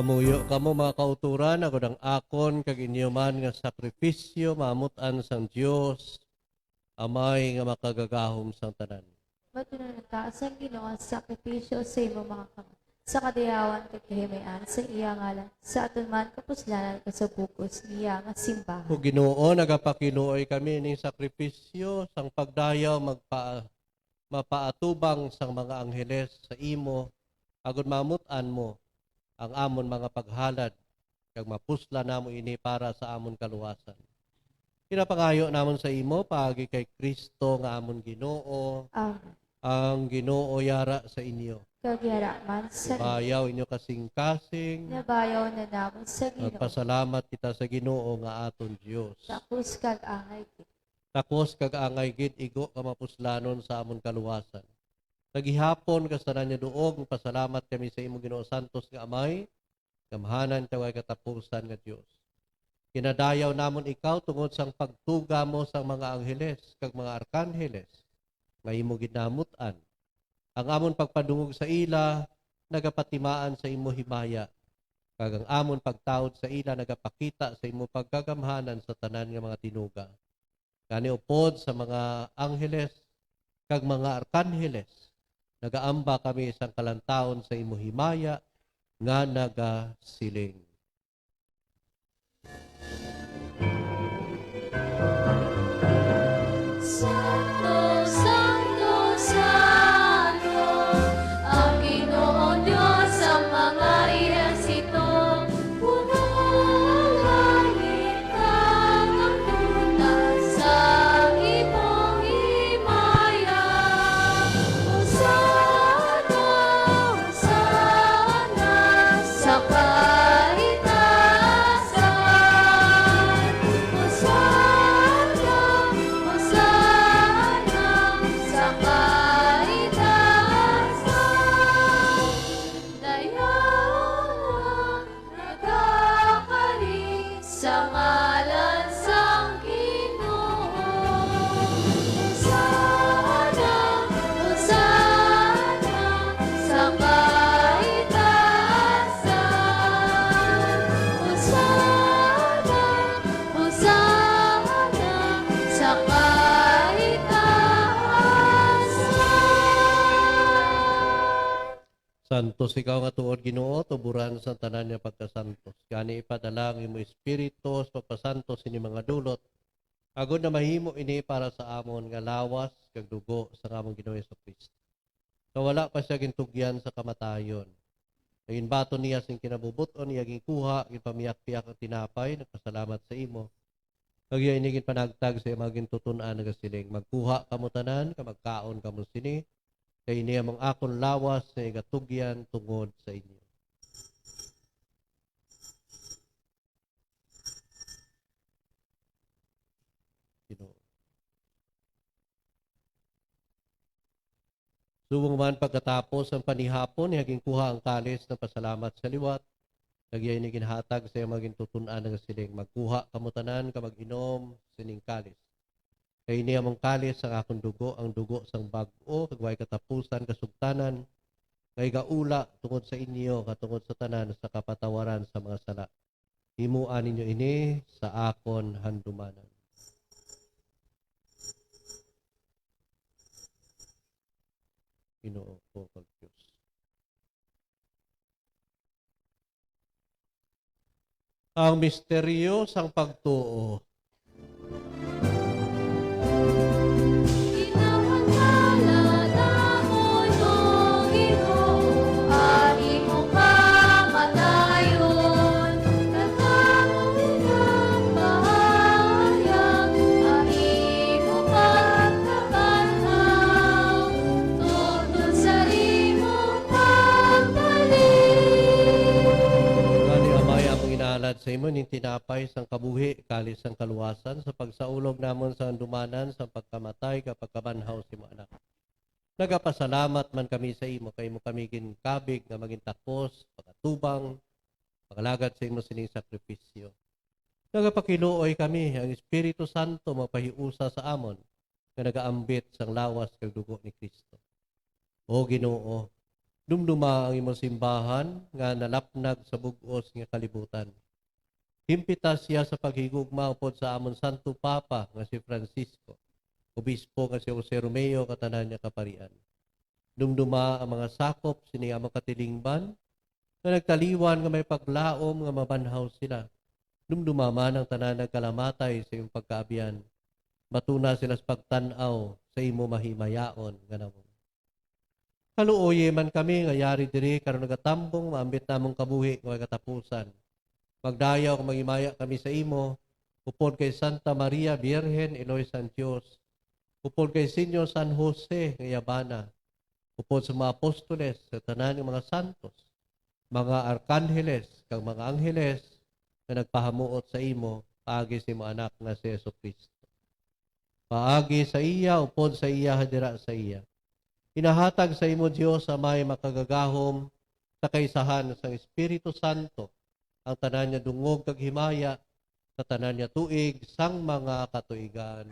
Muyo kamo, mga kauturan, agod ang akon kag inyo man nga sakripisyo maamut-an sang Dios, Amay nga makagagahom sang tanan. Matunon ta sang Ginoo ang sakripisyo sa imo mga kamot, sa kadayawan kag kahimay-an sa iya ngalan, sa aton man kapuslanan kag sa bug-os niya nga simbahan. O Ginoo, nagapakiluoy kami ning sakripisyo sang pagdayaw magpa-, mapaatubang sang mga angheles sa imo, agod maamut-an mo ang amon mga paghalad, kag mapuslan namo ini para sa amon kaluwasan. Ginapangayo namon sa imo paagi kay Cristo nga amon Ginoo, Amen. Ang Ginoo yara sa inyo. Kag yara man sa inyo. Bayaw inyo kasing-kasing. Nabayaw na namon sa Ginoo. Magpasalamat kita sa Ginoo nga aton Dios. Takos kag angay gid. Takos kag angay gid, igo ka mapuslanon sa amon kaluwasan. Sa gihapon kag sa tanan nga duog, magpasalamat kami sa imo, Ginoo, santos nga Amay, gamhanan kag way katapusan nga Dios. Ginadayaw namon ikaw tungod sang pagtuga mo sang mga angheles kag mga arkanheles nga imo ginamut-an. Ang amon pagpadungog sa ila nagapatimaan sa imo himaya, kag ang amon pagtaod sa ila nagapakita sa imo pagkagamhanan sa tanan nga mga tinuga. Gani, upod sa mga angheles kag mga arkanheles, nagaamba kami sang kalantawon sa imo himaya nga nagasiling. Santo, santo, santo, ang Ginoo Dios sa mga ehersito. Puno ang langit kag ang duta sa imong himaya. Hosana, Hosana sa kaitaasan. Hosana, Hosana sa kaitaasan. Dayaw na nagakari sa ngalan sang Ginoo. Hosana, Hosana sa kaitaasan. Hosana, Hosana sa kaitaasan. Santos ikaw nga tuod, Ginoo, tuboran sang tanan nga pagkasantos. Gani, ipadala ang imo Espiritu sa pagpasantos sini mga dulot, agod na mahimo ini para sa amon nga lawas kag dugo sang amon Ginoo Jesu-Cristo, nga wala pa sia gintugyan sa kamatayon. Kag ginbaton niya sing kinabubot-on, iya ginkuha, ginpamiyak-piyak ang tinapay, nagpasalamat sa imo, kag iya ini ginpanagtag sa iya mga gintuton-an, nagasiling, "Magkuha kamo tanan, kag magkaon kamo sini, kay ini among akon lawas nga igatugyan tungod sa inyo." Ginoo. Subong man, pagkatapos ang panihapon, iya ginkuha ang kalis, nagpasalamat sa liwat, kag iya ini ginhatag sa iya mga gintuton-an, nagasiling, "Magkuha kamo tanan kag mag-inom sining kalis. Kay ini among kalis sang akon dugo, ang dugo sang bag-o kag way katapusan nga sugtanan, nga igaula tungod sa inyo kag tungod sa tanan sa kapatawaran sa mga sala. Himoa ninyo ini sa akon handumanan." Ginoo ko kag Dios. Ang misteryo sang pagtuo. Ginahambal namon, O Ginoo, ang imo kamatayon, kag ang imo pagkabahayag, ang imo pagkabanhaw, tubtob sa imo pagbalik. Gani, Amay, among inaalad sa imo ning tinapay sang kabuhi, kalis sang kaluwasan, sa pagsaulog namon sa handumanan sang pagkamatay kag pagkabanhaw sa imo Anak. Nagapasalamat man kami sa imo, kay imo kami ginkabig nga maging takos, pag-atubang, pangalagad sa imo sining sakripisyo. Nagapakiluoy kami, ang Espiritu Santo mapahiusa sa amon nga nagaambit sang lawas kag dugo ni Cristo. O Ginoo, Dumduma ang imong simbahan nga nalapnag sa bug-os nga kalibutan. Himpita sia sa paghigugma upod sa amon Santo Papa nga si Francisco, Obispo nga si Jose Romeo, kag tanan nga kaparian. Dumduma ang mga sakop sini among katilingban nga nagtaliwan nga may paglaom nga mabanhaw sila. Dumduma man ang tanan nagkalamatay sa imong pagkaabyan. Batuna sila sa pagtan-aw sa imo mahimayaon nga nawong. Kaluoyi man kami nga yari diri karon nagatambong maambit namong kabuhi nga may katapusan. Magdayaw kag maghimaya kami sa imo, upod kay Santa Maria Birhen, Iloy sang Dios, upod kay Señor San Jose nga iya bana, upod sa mga apostoles, sa tanan nga mga santos, mga arkanheles, kag mga angheles nga nagpahamuot sa imo paagi sa imo Anak nga si Jesu-Cristo. Paagi sa iya, upod sa iya, dira sa iya. Ginahatag sa imo, Dios Amay makagagahom, sa kaisahan sang Espiritu Santo, ang tanan nga dungog kag himaya, sa tanan nga tuig sang mga katuigan.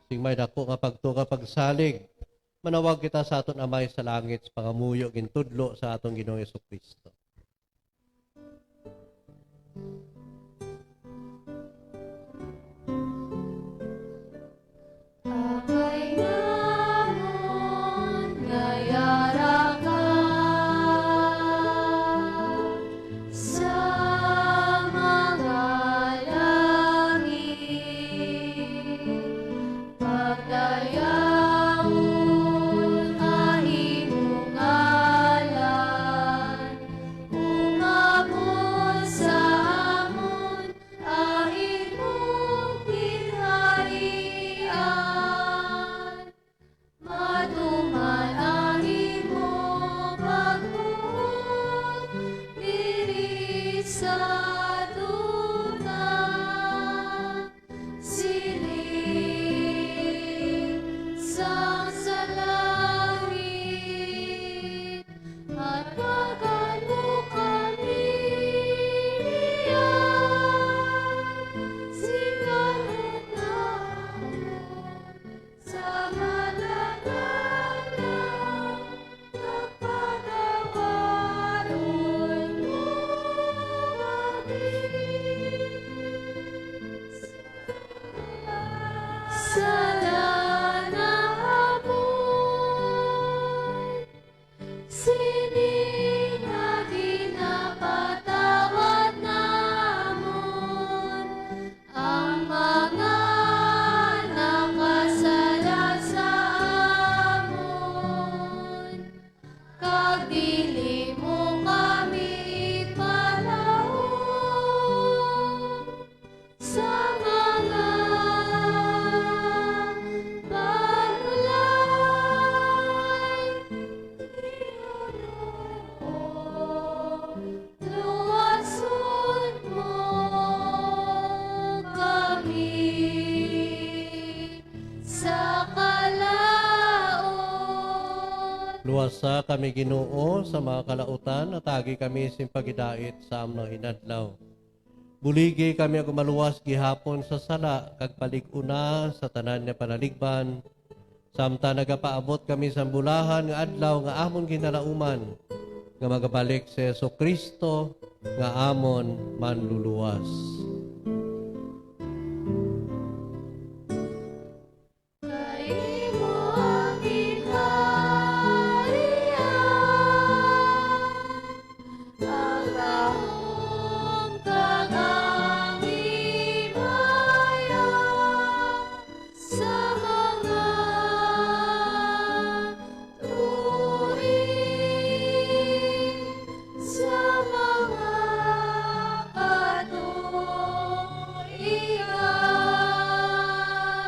Sing may dako nga pagtuo kag pagsalig, manawag kita sa aton Amay sa langit sa pangamuyo gintudlo sa aton Ginoong Jesu-Cristo. Amay namon nga yara ka sa mga langit, pagdayawon ang imong ngalan, umabot sa amon ang imong ginharian. Maduma ang imo pagbuot diri sa duna, siling sang sa langit. Hatagan mo kami niya, sing karon namon sa matag adlaw, pagpatawaron mo kami sa sala namon. Sini nga ginapatawad namon ang mga nakasala sa amon, kag dili mo kami ipalaom sa mga panulay. Ginoo, luwason mo kami sa kalaut. Luwasa kami, Ginoo, sa mga kalautan, hatagi kami sing paghidait sa amon inadlaw. Buligi kami nga maluwas gihapon sa sala, kag palig-una sa tanan nga panaligban, samtang nagapaabot kami sang bulahan nga adlaw nga amon ginalauman, nga magabalik si Jesu-Cristo nga amon Manluluwas. Kay imo ang ginharian, ang gahom kag ang himaya sa mga tuig, sa mga katuigan.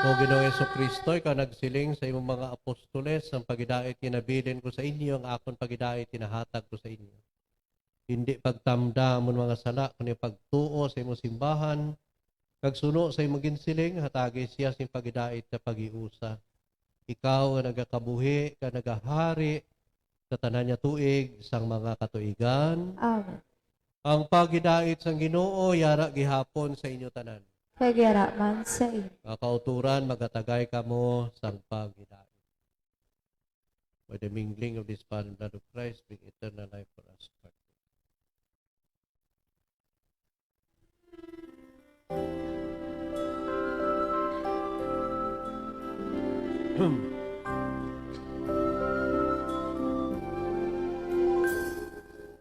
O Ginoong Jesu-Cristo, ikaw nagsiling sa imong mga apostoles, "Ang paghidait ginabilin ko sa inyo, ang akon paghidait ginahatag ko sa inyo." Hindi pagtamda amon mga sala, kundi pagtuo sa imong simbahan, Kag suno sa imong ginsiling, hatagi siya sing paghidait nga paghiusa. Ikaw nga nagakabuhi kag nagahari sa tanan nga tuig sang mga katuigan. Amen. Ang paghidait sang Ginoo yara gihapon sa inyo tanan. Kag yara man sa inyo. Mga kauturan, magatagay kamo sang paghidait. By the mingling of this body and blood of Christ, bring eternal life for us.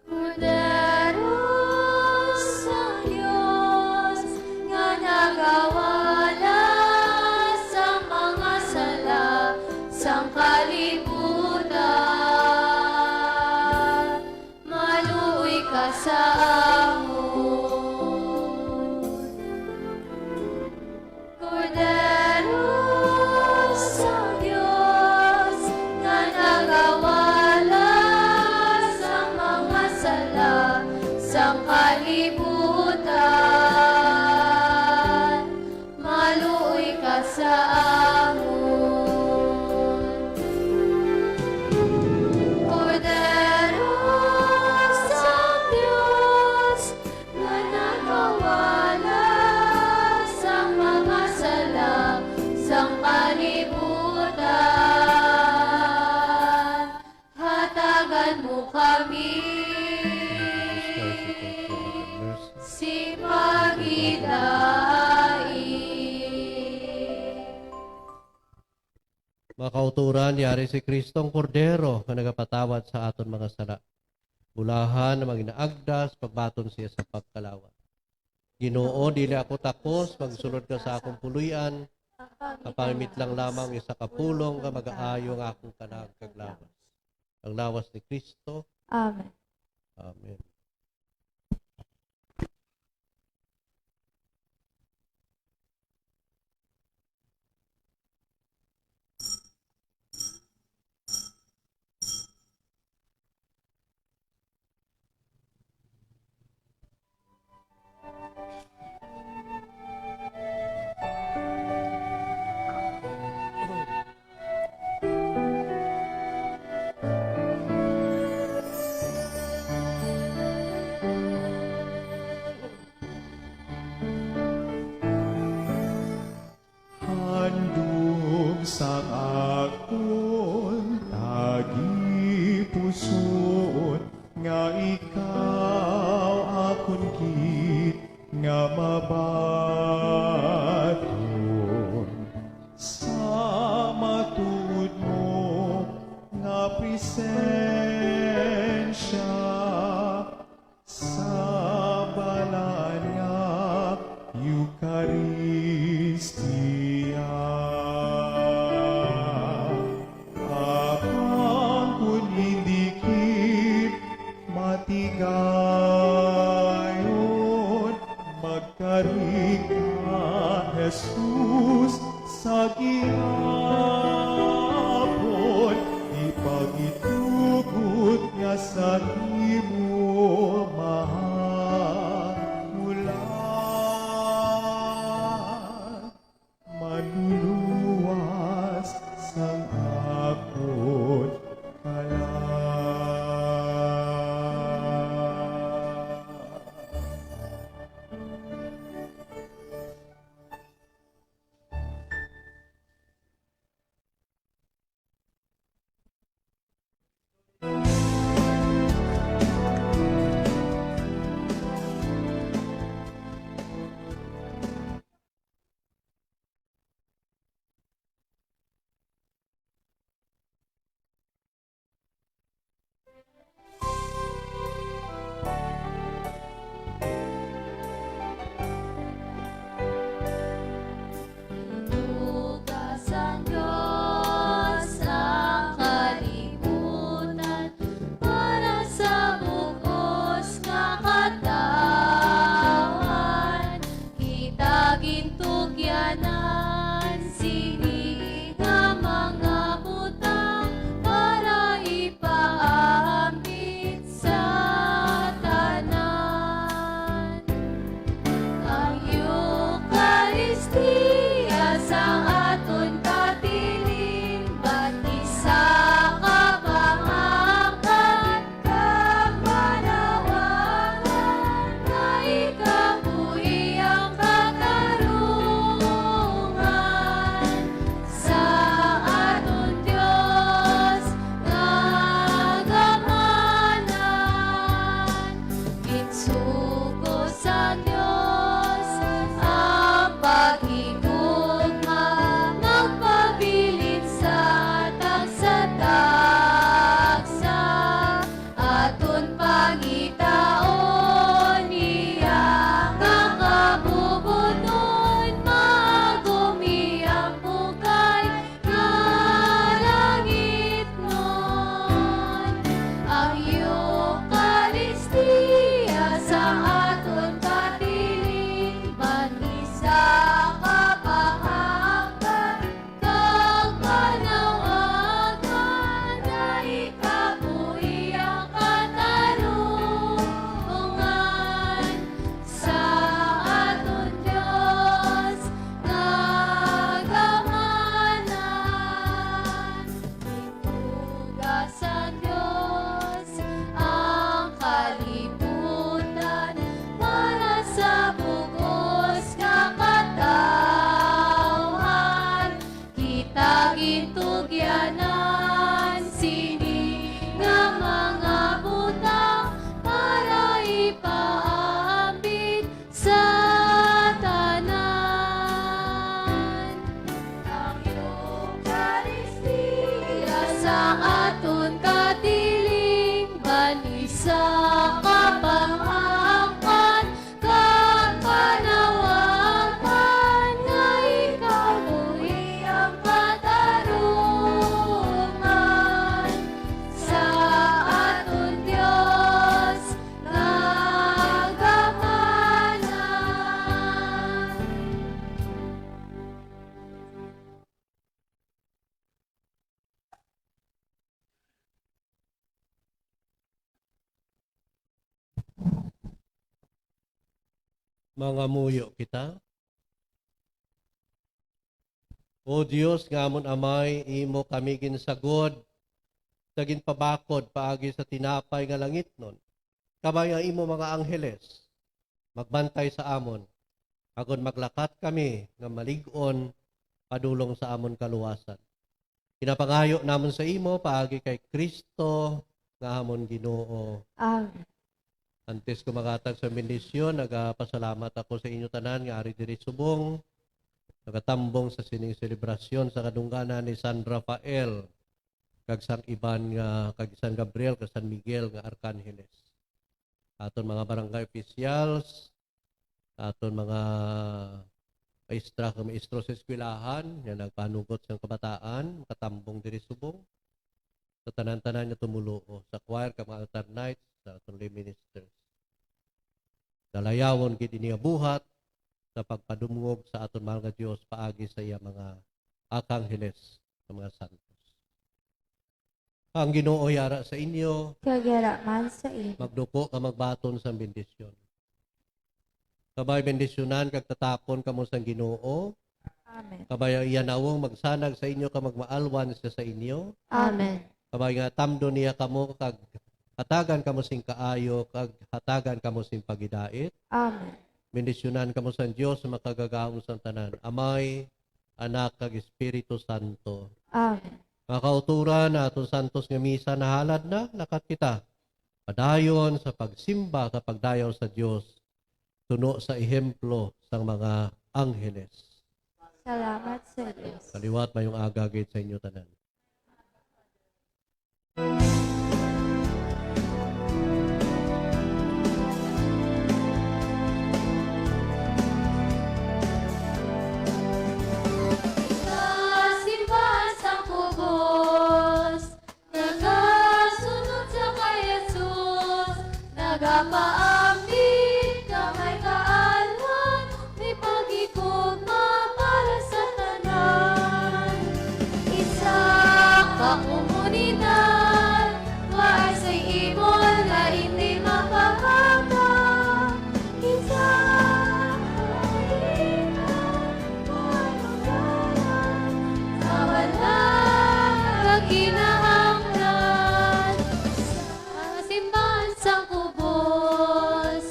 Kordero sang Dios, nga nagawala sa mga sala sang kalibutan, maluoy ka sa amon. Kordero sang Dios, nga nagawala sa mga sala sang kalibutan, maluoy ka sa amon. Kordero sang Dios, nga nagawala sa mga sala sang kalibutan, hatagan mo kami sing paghidait. Mga kauturan, yari si Cristo ang Kordero nga nagapatawad sa aton mga sala. Bulahan ang mga ginaagdas, pagbaton siya sa pagkalawa. Ginoo, dili ako takos, magsulod ka sa akong puloy-an, kapamit lang lamang isa ka pulong nga magaayo nga akong kalag kag lawas. Ang lawas ni Cristo. Amen. Amen. Handom sang akon tagipusoon, nga ikaw akon gid nga mabaton sa matuod mo nga presensya. Sa balaan nga Eukaristia, apan kon indi gid matigayon, magkari ka, Jesus, sa gihapon, ipangitugot nga sa imo mahamulan, manluluwas sang akon kalag. Mangamuyo kita. O Dios nga amon Amay, imo kami ginsagod sa ginpabakod paagi sa tinapay nga langitnon, kabay ang imo mga angheles magbantay sa amon, agod maglakat kami nga malig-on padulong sa amon kaluwasan. Ginapangayo namon sa imo paagi kay Cristo nga amon Ginoo. Amen. Antes ko maghatag sa bendisyon, nagapasalamat ako sa inyo tanan nga ari diri subong, nagatambong sa sining selebrasyon sa kadungganan ni San Rafael kag sang iban nga, kag San Gabriel kag San Miguel nga arkanheles. Aton mga barangay officials, aton mga maestra kag maestro sa eskwelahan nga nagpanugot sang kabataan, makatambong diri subong, sa tanan-tanan nga tumuluo, sa choir kag mga alternatives, sa aton lay ministers. Dalayawon gid ini nga buhat sa pagpadumngog sa aton mahal nga Dios paagi sa iya mga arkanheles, sa mga santos. Ang Ginoo yara sa inyo. Kag yara man sa imo. Magduko ka magbaton sang bendisyon. Kabay bendisyonan kag tatakon kamo sang Ginoo. Amen. Kabay ang iya nawong magsanag sa inyo kag magmaalwan siya sa inyo. Amen. Kabay nga tamdon niya kamo kag hatagan kamo sing kaayo kag hatagan kamo sing paghidait. Amen. Bendisyonan kamo sang Dios nga makagagahom sang tanan, Amay, Anak, kag Espiritu Santo. Amen. Mga kauturan, aton santos nga misa nahalad na, lakat kita padayon sa pagsimba kag pagdayaw sa Dios, suno sa ehemplo sang mga angheles. Salamat sa Dios. Kaliwat, mayong aga gid sa inyo tanan. Sa simbahan sang kubos, nagasunod sa kay Jesus, nagapaambit nga may kaalwan, may paghigugma para sa tanan. Isa ka komunidad, waay sing imol nga indi mapahaba. Isa ka kahigayon, kawalan, kaginahanglan. Sa simbahan sang kubos,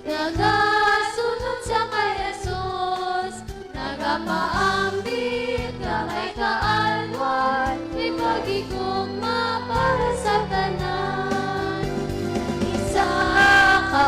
nagasunod sa kay Jesus, nagapaambit nga may kaalwan, may paghigugma para sa tanan. Isa ka